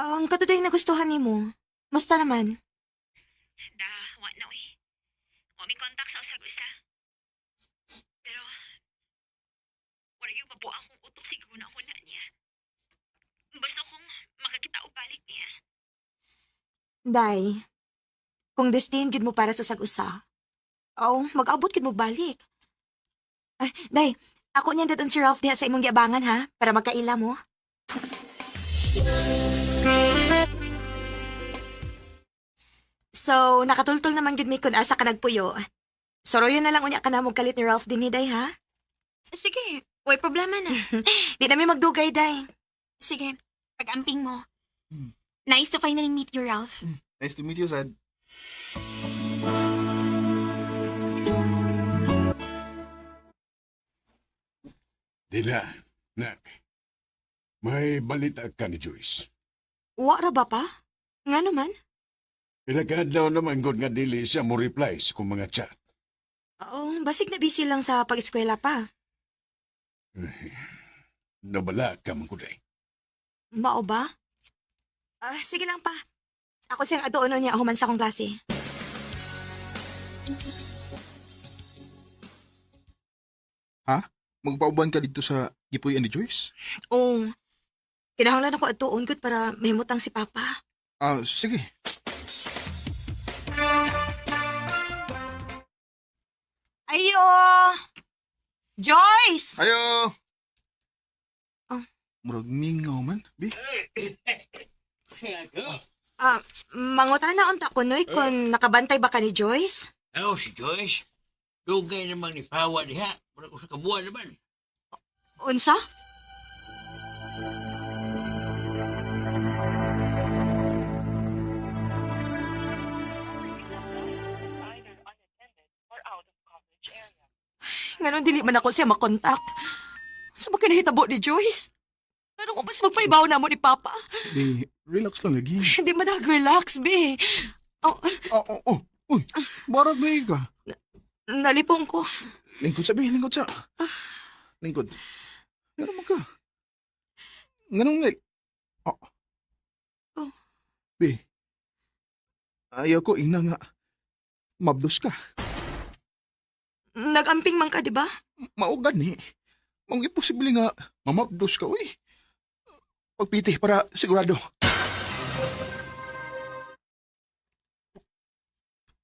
Ang katuday na gustuhan nimo. Musta naman? Da, wa na uy. Wa mi contact sa usag usa. Pero wala yung mabuang kong utok siguro na ako na niya. Basta kung makakita og balik niya. Day, kung destined gid mo para sa usag-usa, aw, mag-abot gid mo balik. Ay, Day, ako niyan dadon si Ralph diha sa imong giabangan ha, para magkaila mo. So, nakatultol naman gid mi kun asa ka nagpuyo. Soroyo na lang unya ka na mo kalit ni Ralph dinhi, Day, ha? Sige, way problema na. Di na mi magdugay, Day. Sige, pag-amping mo. Nice to finally meet you, Ralph. Nice to meet you, Sad. Dina, nak. May balita ka ni Joyce. Wa ra ba pa? Nga naman? Pila ka adlaw naman gud nga dili siya mo reply sa kong mga chat. Oo, basig na busy lang sa pag-eskwela pa. Nabala ka man kuday. Mao ba? Ah, sige lang pa. Ako siyang adoon niya human sa akong klase. Magpauban ka dito sa gipuy ni Joyce? Oo. Kinahanglan ako atuon gud para mahimutang si Papa. Ah, sige. Ayo! Joyce! Ayo! Oh. Murag mingaw man, bi. Ah, mangutana unta ko noy kung nakabantay ba ka ni Joyce? Ako si Joyce. Dugay naman ni Pawa diha. Murag usa ka buwan naman. Unsa? Nganon dili man ako siya makontak. Sa ba kinahitabo ni Joyce? Pero kung pas magpaibaw na mo ni Papa. Di, relax lang lagi. Hindi man relax be. Oh, Oh. Uy, barag na ka. Nalipong ko. Lingkod sa, bi, lingkod sa. Lingkod. Meron man ka. Nganong like? Oh. Oh. Bi. Ayaw ko, ina nga. Mabdos ka. Nagamping man ka, di ba? Mao gani. Maong imposible nga mamabdos ka, uy. Pagpiti para sigurado.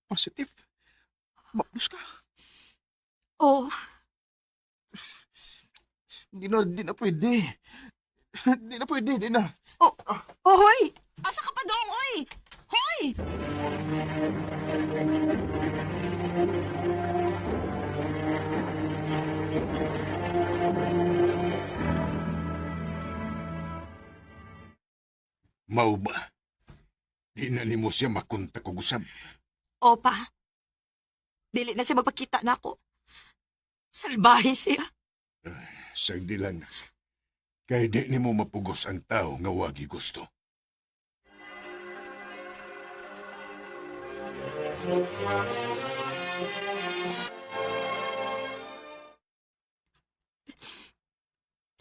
Positive. Mabdos ka. Oo. Di na pwede. Di na pwede, di na. Oh, oh, hoy! Asa ka pa dong, oy? Hoy! Mao ba? Di na nimo siya makontak og usab. Opa. Dili na siya magpakita na ako. Salbahe siya. Sagdi lang, nak. Kay di nimo mapugos ang tao nga wagi gusto.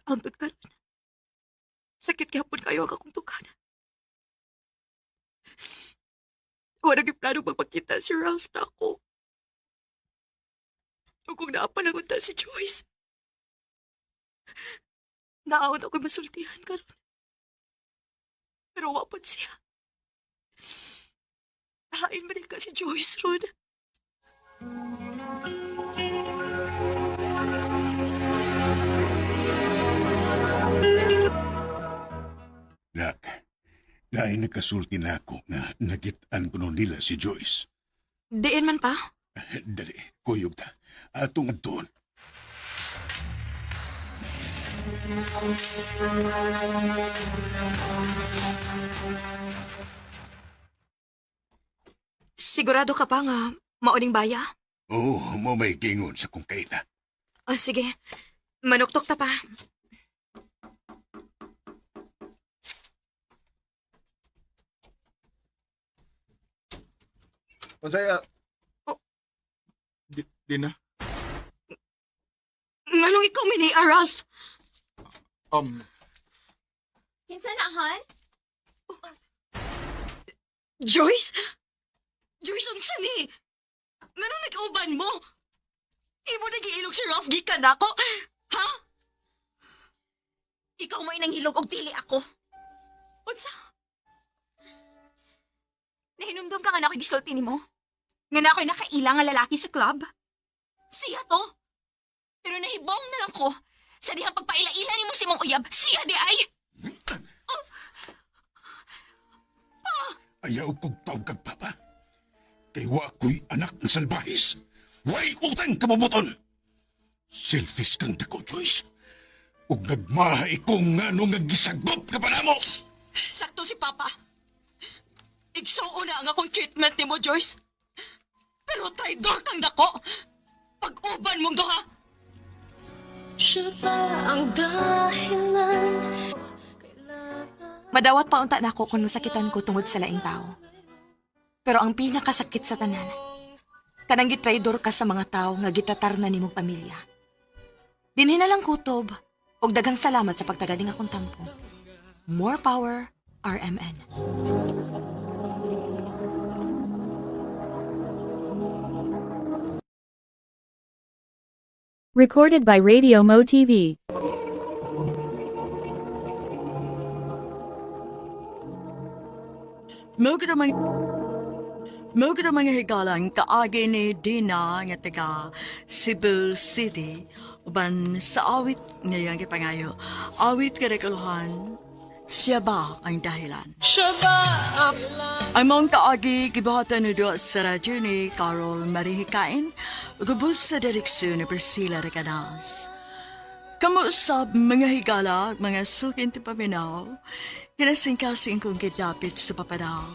Ang karon. Sakit gihapon kayo ang akong tugana. Wala gyud plano magpakita si Ralph na ako. Ug kung naa pa lang unta si Joyce. Naawon ako'y masultihan karon. Pero wa pod siya. Hain man ka si Joyce ron. Nak, lain nagkasulti na ako nga nagit-an ko nila si Joyce. Diin man pa. Dali, kuyog ta. Atong adtuon. Sigurado ka pa nga mauning baya? Oo, mo may gingon sa kong kaila. Oh, sige. Manuktok ta pa. Unsay, Oh. Di na. Nganong ikaw may ni Ralph? Kinsa na, Han? Joyce? Joyce, unsa ni? Nganong nag-uban mo? Imo nagiilog si Ralph gikan nako? Ha? Ikaw mo inang hilog og dili ako. Unsa? Nahinumdum ka nga na ako'y gisulti nimo? Nga na ako'y nakaila nga lalaki sa club? Siya to. Pero nahibong na lang ko sa dihang pagpaila-ila nimo si mong uyab, siya di ay. Ayaw kong tawag kag papa. Kay wa ko'y anak ng salbahis. Way utang kabubuton. Selfish kang dako, Joyce. Ug nagmahay ko nga nung nagisagop ka pa namo. Sakto si Papa. Igsuo na ang akong treatment nimo, Joyce. Pero traidor kang dako. Pag-uban mong duha. Siya ba ang dahilan? Madawat pa unta nako kung masakitan ko tungod sa laing tao. Pero ang pinakasakit sa tanan, kanang gitraidor ka sa mga tao nga gitratar na nimong pamilya. Dinhi na lang kutob, og daghang salamat sa pagtagaling akong tampo. More power, RMN. Recorded by Radio Mo TV. Mao kita mga higalang kaagi ni Dina nga taga Cebu City uban sa awit ngayang gipangayo. Awit karekuluhan, siya ba ang dahilan? Siya ba ang Ang mong kaagi gibuhatan ni Dua sa radyo ni Carol Marihikain, gubos sa direksyon ni Priscilla Recanas. Kamu usab mga higala, mga sukin ti paminaw, kinasingkasing kong gidapit sa papadal,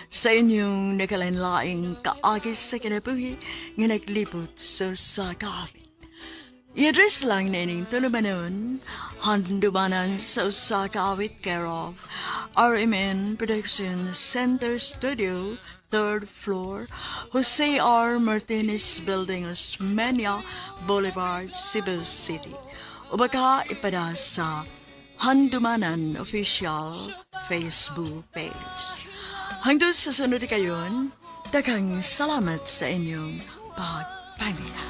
sa inyong nakalanlaing kaagi sa kinabuhi nga naglibot sa sa kaawit. I-address lang na ining tulumanon, handumanan sa usa ka awit care of RMN Production Center Studio, 3rd floor, Jose R. Martinez Building, Osmeña Boulevard, Cebu City. O baka ipada sa Handumanan Official Facebook page. Hanggang sa sunod kayon, Daghang salamat sa inyong pagpaminaw.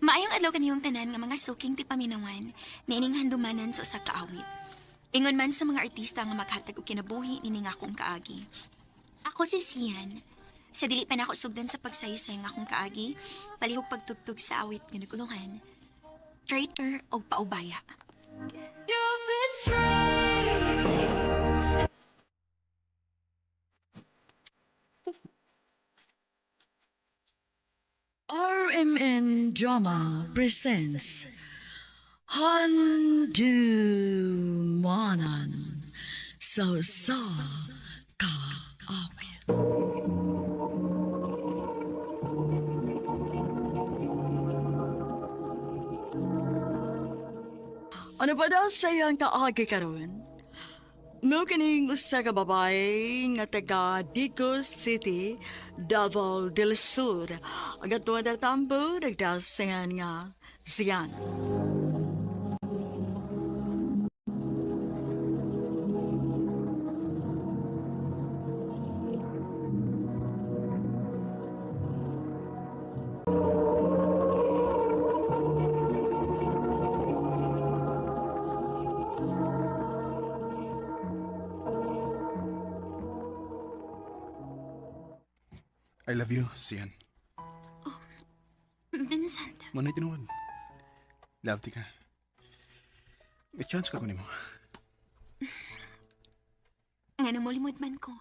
Maayong adlaw kaniyong tanan nga mga suking ti paminawan niining handumanan sa usa ka awit. Ingon man sa mga artista nga maghatag og kinabuhi nining akong kaagi. Ako si Sian. Sa dili pa nako sugdan sa pagsaysay nga akong kaagi, palihog pagtugtog sa awit nga nagulungan. Traitor og paubaya. You've betrayed me. RMN Drama presents Handumanan sa sa kaawit. Ano pa daw sa iyang kaagi karon? Mo kining usa ka babae nga taga Digos City, Davao del Sur. Ang atuwa na tambo nagdasingan nga siyan. I love you, Sian. Vincent, Manay tinuod. Love ti ka. May chance ka kunin mo. nga numulimod man ko.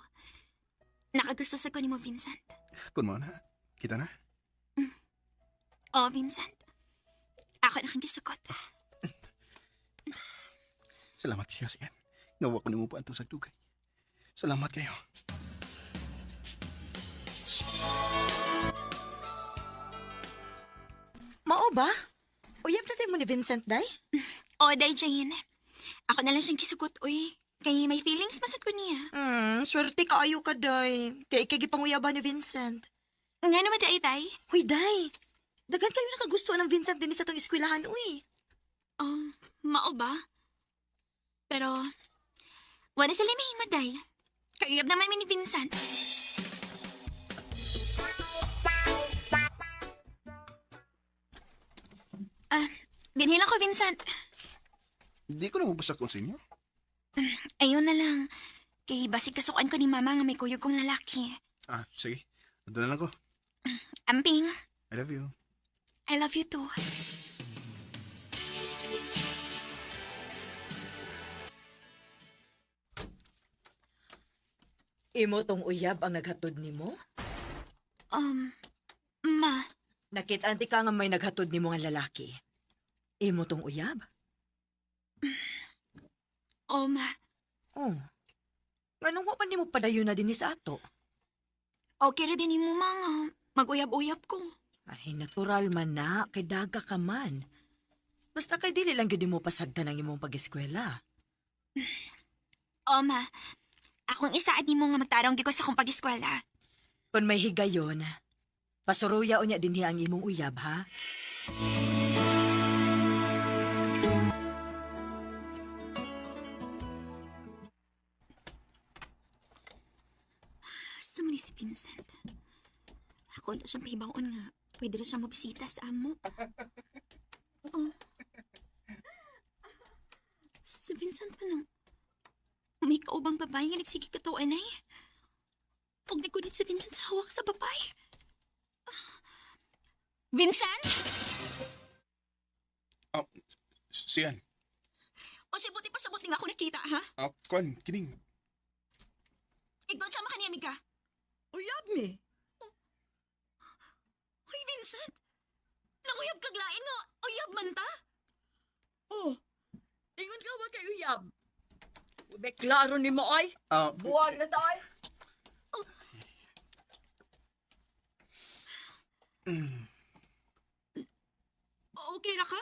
Nakagusto sa ko nimo, Vincent. Kun mo na, kita na. Oh, Vincent. Ako na kang gisukot. Salamat kayo, Sian. Ngawa ko nimo pa anto sa dugay. Salamat kayo. Mao ba? Uyab na mo ni Vincent, day? Oh, day Jane. Ako na lang siyang gisugot, uy. Kay may feelings masad ko niya. Swerte ka ayo ka, day. Kay ikay gipanguyaban ni Vincent. Nga naman day, day. Huy, day. Daghan kayo nakagusto ng Vincent din sa tong eskwelahan, uy. Oh, mao ba? Pero, wala sila mahimo, day. Kauyab naman mi ni Vincent. Ah, dinhi lang ko, Vincent. Hindi ko na mabasa sa inyo. Ayun na lang. Kay basig kasukan ko ni Mama nga may kuyog kong lalaki. Ah, sige. Ando na lang ko. Amping, I love you. I love you too. Imo tong uyab ang naghatod nimo? Um, Ma, Nakit-an ti ka nga may naghatod nimo nga lalaki. Imo tong uyab? oh ma, Oh. Nganong wa man nimo padayon na dinhi sa ato? okay ra din mo ma nga mag-uyab-uyab ko. Ay, natural man na, kay daga ka man. Basta kay dili lang gyud mo pasagdan ang imong pag-eskwela. Oh ma, akong isaad nimo nga magtarong di ko sa akong pag-eskwela. Kung may higayon, pasuruya unya dinhi ang imong uyab, ha? Sa man ni si Vincent. Ako na siyang pahibaon nga. Pwede na siyang mabisita sa amo. Oh. Si Vincent pa nung may kaubang babae nga nagsige katawan ay. Huwag nagkunit si Vincent sa hawak sa babae. Ah. Vincent? Ah, Sian. O si buti pa sa buti nga ako nakita, ha? Ah, kuan, kining. Ikaw sama ka niya, amiga. Uyab mi. Hoy, Vincent! Nanguyab kaglain nga, uyab man ta? Oh, ingon ka ba kay uyab? Ube, klaro ni mo ay. Ah, Buwag na tayo. Okay ra ka?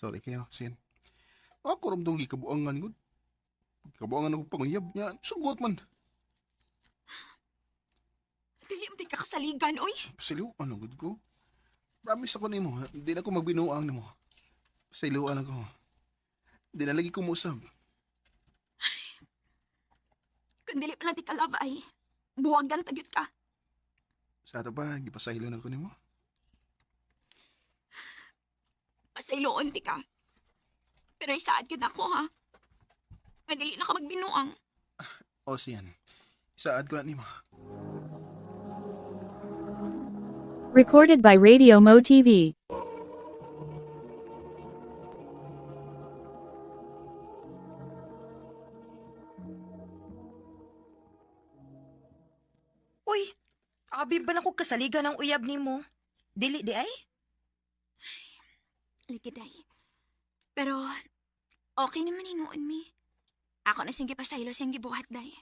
Sorry kayo, Sian. Ako ramdong gikabuangan gud. Gikabuangan ako panguyab niya. Sugot man. Dili mo ka kasaligan, oy. Pasiliw, ano gud ko? Promise ako nimo, hindi na ako magbinuang nimo. Pasiliwan ako. Hindi na lagi ko musab. Kung dili pa lang ti ka love ay. Buwagan tagyot ka. Sa ato pa, gipasaylo na ko nimo. Pasayloon ti ka. Pero isaad gid ako ha. Nga dili na ka magbinuang. O siyan, isaad ko na nimo. Recorded by Radio Mo TV. Uy, abi ba na ko kasaligan ang uyab nimo? Dili di ay? Lagi day. Pero okay naman hinuon mi. Ako na siyang gipasaylo siyang gibuhat day.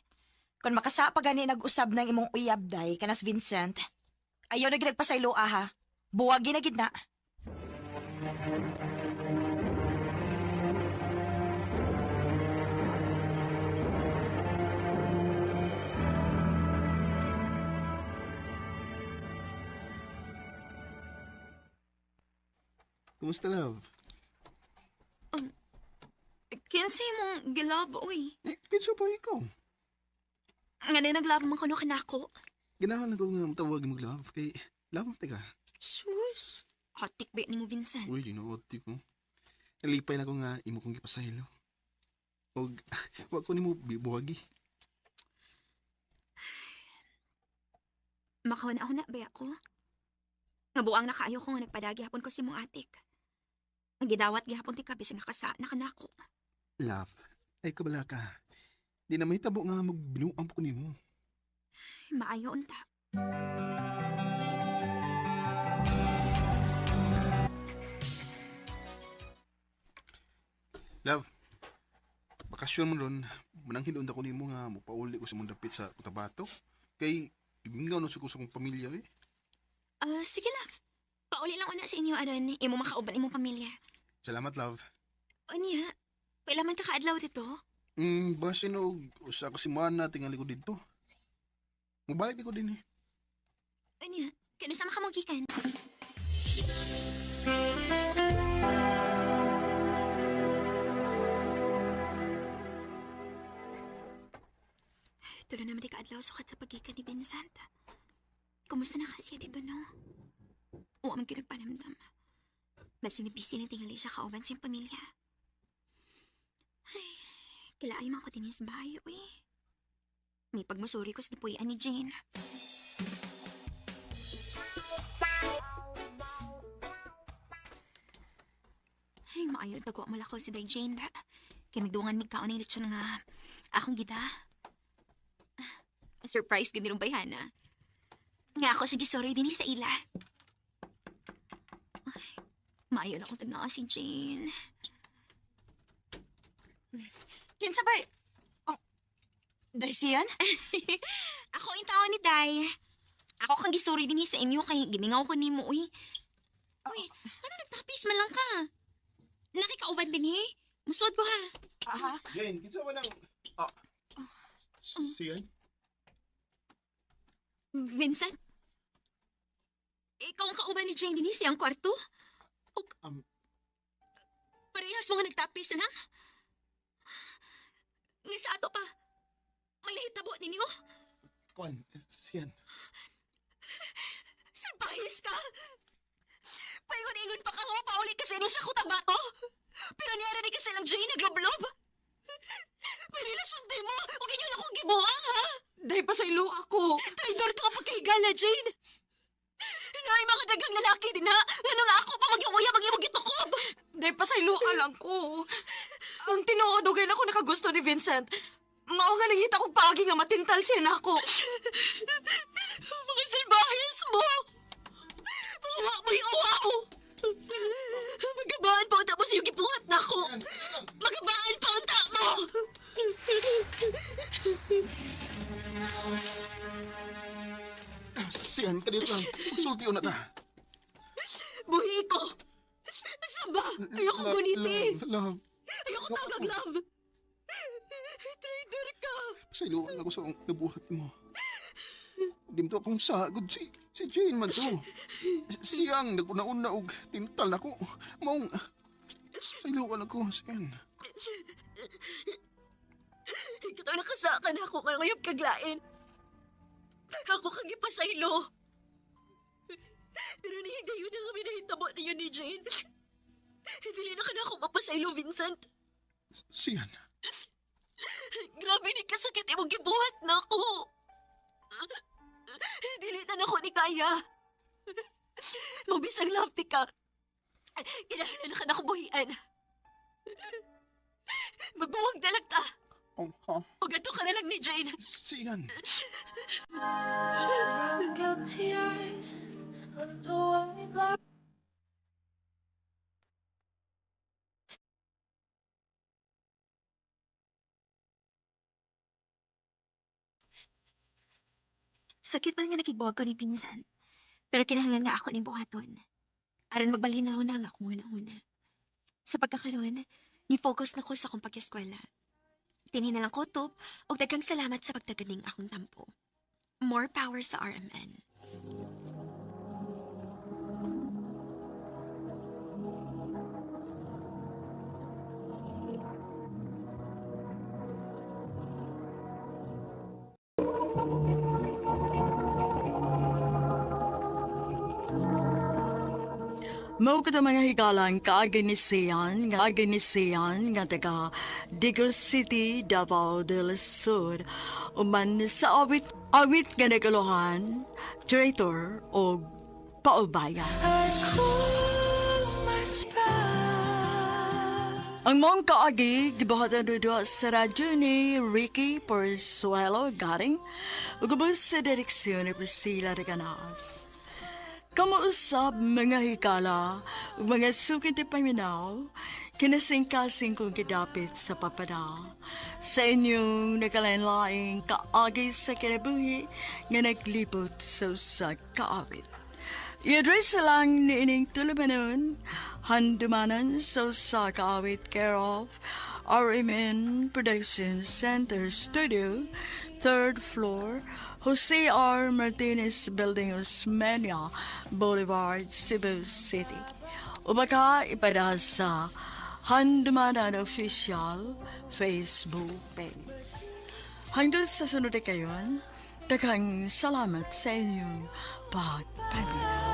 Kung makasa pa gani nag-usab ng imong uyab day kanas Vincent. Ayaw na gid nagpasaylo ah, ha. Buwagi na gid na. Kumusta, love? Kinsay mong gilove, uy. Eh, kinsa pa ikaw? Nga na nag-love man kuno kanako. Ganahan ako nga matawag mo love kay love teka. Sus! Atik ba ni mo, Vincent? Uy, ginuoti ko. Nalipay na ko nga imo kong gipasaylo. Og wa ko nimo bibuhagi. Makawan ako na ba ako? Nga buang na kaayo ko nga nagpadagi hapon ko si mong atik. Ang gidawat gihapon ti ka bisan nakasa na kanako. Love, ay kabala ka. Di na mahitabo nga magbinuang ko nimo. Ay, maayo unta. Love, bakasyon man ron, mananghin unta ko nimo nga mopauli ko sa mong dapit sa Cotabato. Kay gimingaw na sa ko sa akong pamilya eh. Sige love. Pauli lang una sa inyo aron imo makauban imong pamilya. Salamat, love. Unya, pila man ta kaadlaw dito? Basin og usa ka semana tingali ko didto. Mobalik di ko din eh. Unya, kano sa ka mogikan? Tulo naman di kaadlaw sukat sa pagikan ni Vincent. Kumusta na kasi dito, no? Oo, man gyud nagpanamdam. Mas sinibisi na tingali siya kauban siyang pamilya. Ay, kila ay man ko din sa bahay, uy. May pagmusuri ko sa gipuy-an ni Jane. Ay, maayo tagwa mo ko si Day Jane da. Kaya magduangan mig kaon ng lechon nga akong gida. Surprise gud nirong bayhana. Nga ako siya gisorry din sa ila. Ay, maayo na akong tagnaa si Jane. Kinsa ba? Oh, Day siyan? Ako ang tawa ni Day. Ako kang gisorry din sa inyo kay gimingaw ko nimo uy. Uy, ano nagtapis man lang ka? Nakikauban din eh. Musod ko ha. Aha. Jane, kinsa ba nang siyan? Vincent? Ikaw ang kauban ni Jane din sa iyang kwarto? O, parehas mga nagtapis lang? Nga sa ato pa, may nahitabo ninyo? Kuan, siyan. Surprise ka! Paingon-ingon pa ka nga pauli ka sa inyo sa Cotabato! Pero niyara ni ka silang Jane nagloblob! May relasyon din mo! Huwag inyo na akong gibuang, ha? Day pasaylo ako. Traidor ka pagkahigala, Jane! Naay mga dagang lalaki din, ha? Nga nga ako pa magyong uyab ang imong gitukob! Day pasaylo lang ko. Ang tinuod ugay na ako nakagusto ni Vincent. Mao nga nangita kog paagi nga matintal siya nako. Mga salbahis mo! Mawa mo'y uwaw! Magabaan pa unta mo sa iyong gibuhat na ako! Magabaan pa unta mo! Siyan, kadiyot lang. Magsulti na ta. Buhi ko! Saba! Ayoko guniti! Love, love. Ayoko tawag love! Traitor ka! Pasayloan ako sa nabuhat mo. Di mo to akong sagod. Si Jane man to. Siyang naguna-una og tintal nako. Maong pasayloan ako, Siyan. Ikaw nakasakan ako ngayong kaglain. Ako kang ipasaylo. Pero nihigayon na kami nahitabo ninyo ni Jane. Dili na ka na ako mapasaylo, Vincent. Sian, Grabe ni kasakit imong gibuhat na ako. Dili na nako ni kaya. Mabisag lapti ka. Kinahanglan na ka na ako buhian. Magbuwag na lang ta. Oh, ha? Pagato ka na lang ni Jane. Sian. Sakit man nga nakigbuwag ko ni Pinsan. Pero kinahanglan nga ako ni buhaton. Aron magbalinaw na ang akong una-una. Sa pagkakaroon, ni-focus na ko sa akong pag-eskwela. Tinhin na lang ko top, og daghang salamat sa pagtaganing akong tampo. More power sa RMN. Mao kada mga higalang kaagin ni Sian nga taga Digos City, Davao del Sur. Uman sa awit awit nga naguluhan, traitor o paubaya. Ang mong kaagi, gibuhatan dudo sa radyo ni Ricky Porsuelo Garing, ug ubos sa direksyon ni Priscilla de Canas. Kamuusab mga hikala ug mga suki ti paminaw, kinasingkasing kong kidapit sa papada. Sa inyong nakalain-laing kaagi sa kinabuhi nga naglibot sa usa ka awit. I-address lang ni ining tulumanon, handumanan sa usa ka awit, care of RMN Production Center Studio, third floor, Jose R. Martinez Building, Osmeña Boulevard, Cebu City. O baka ipada sa Handumanan Official Facebook page. Hanggang sa sunod na kayon, daghang salamat sa inyong pagpaminaw.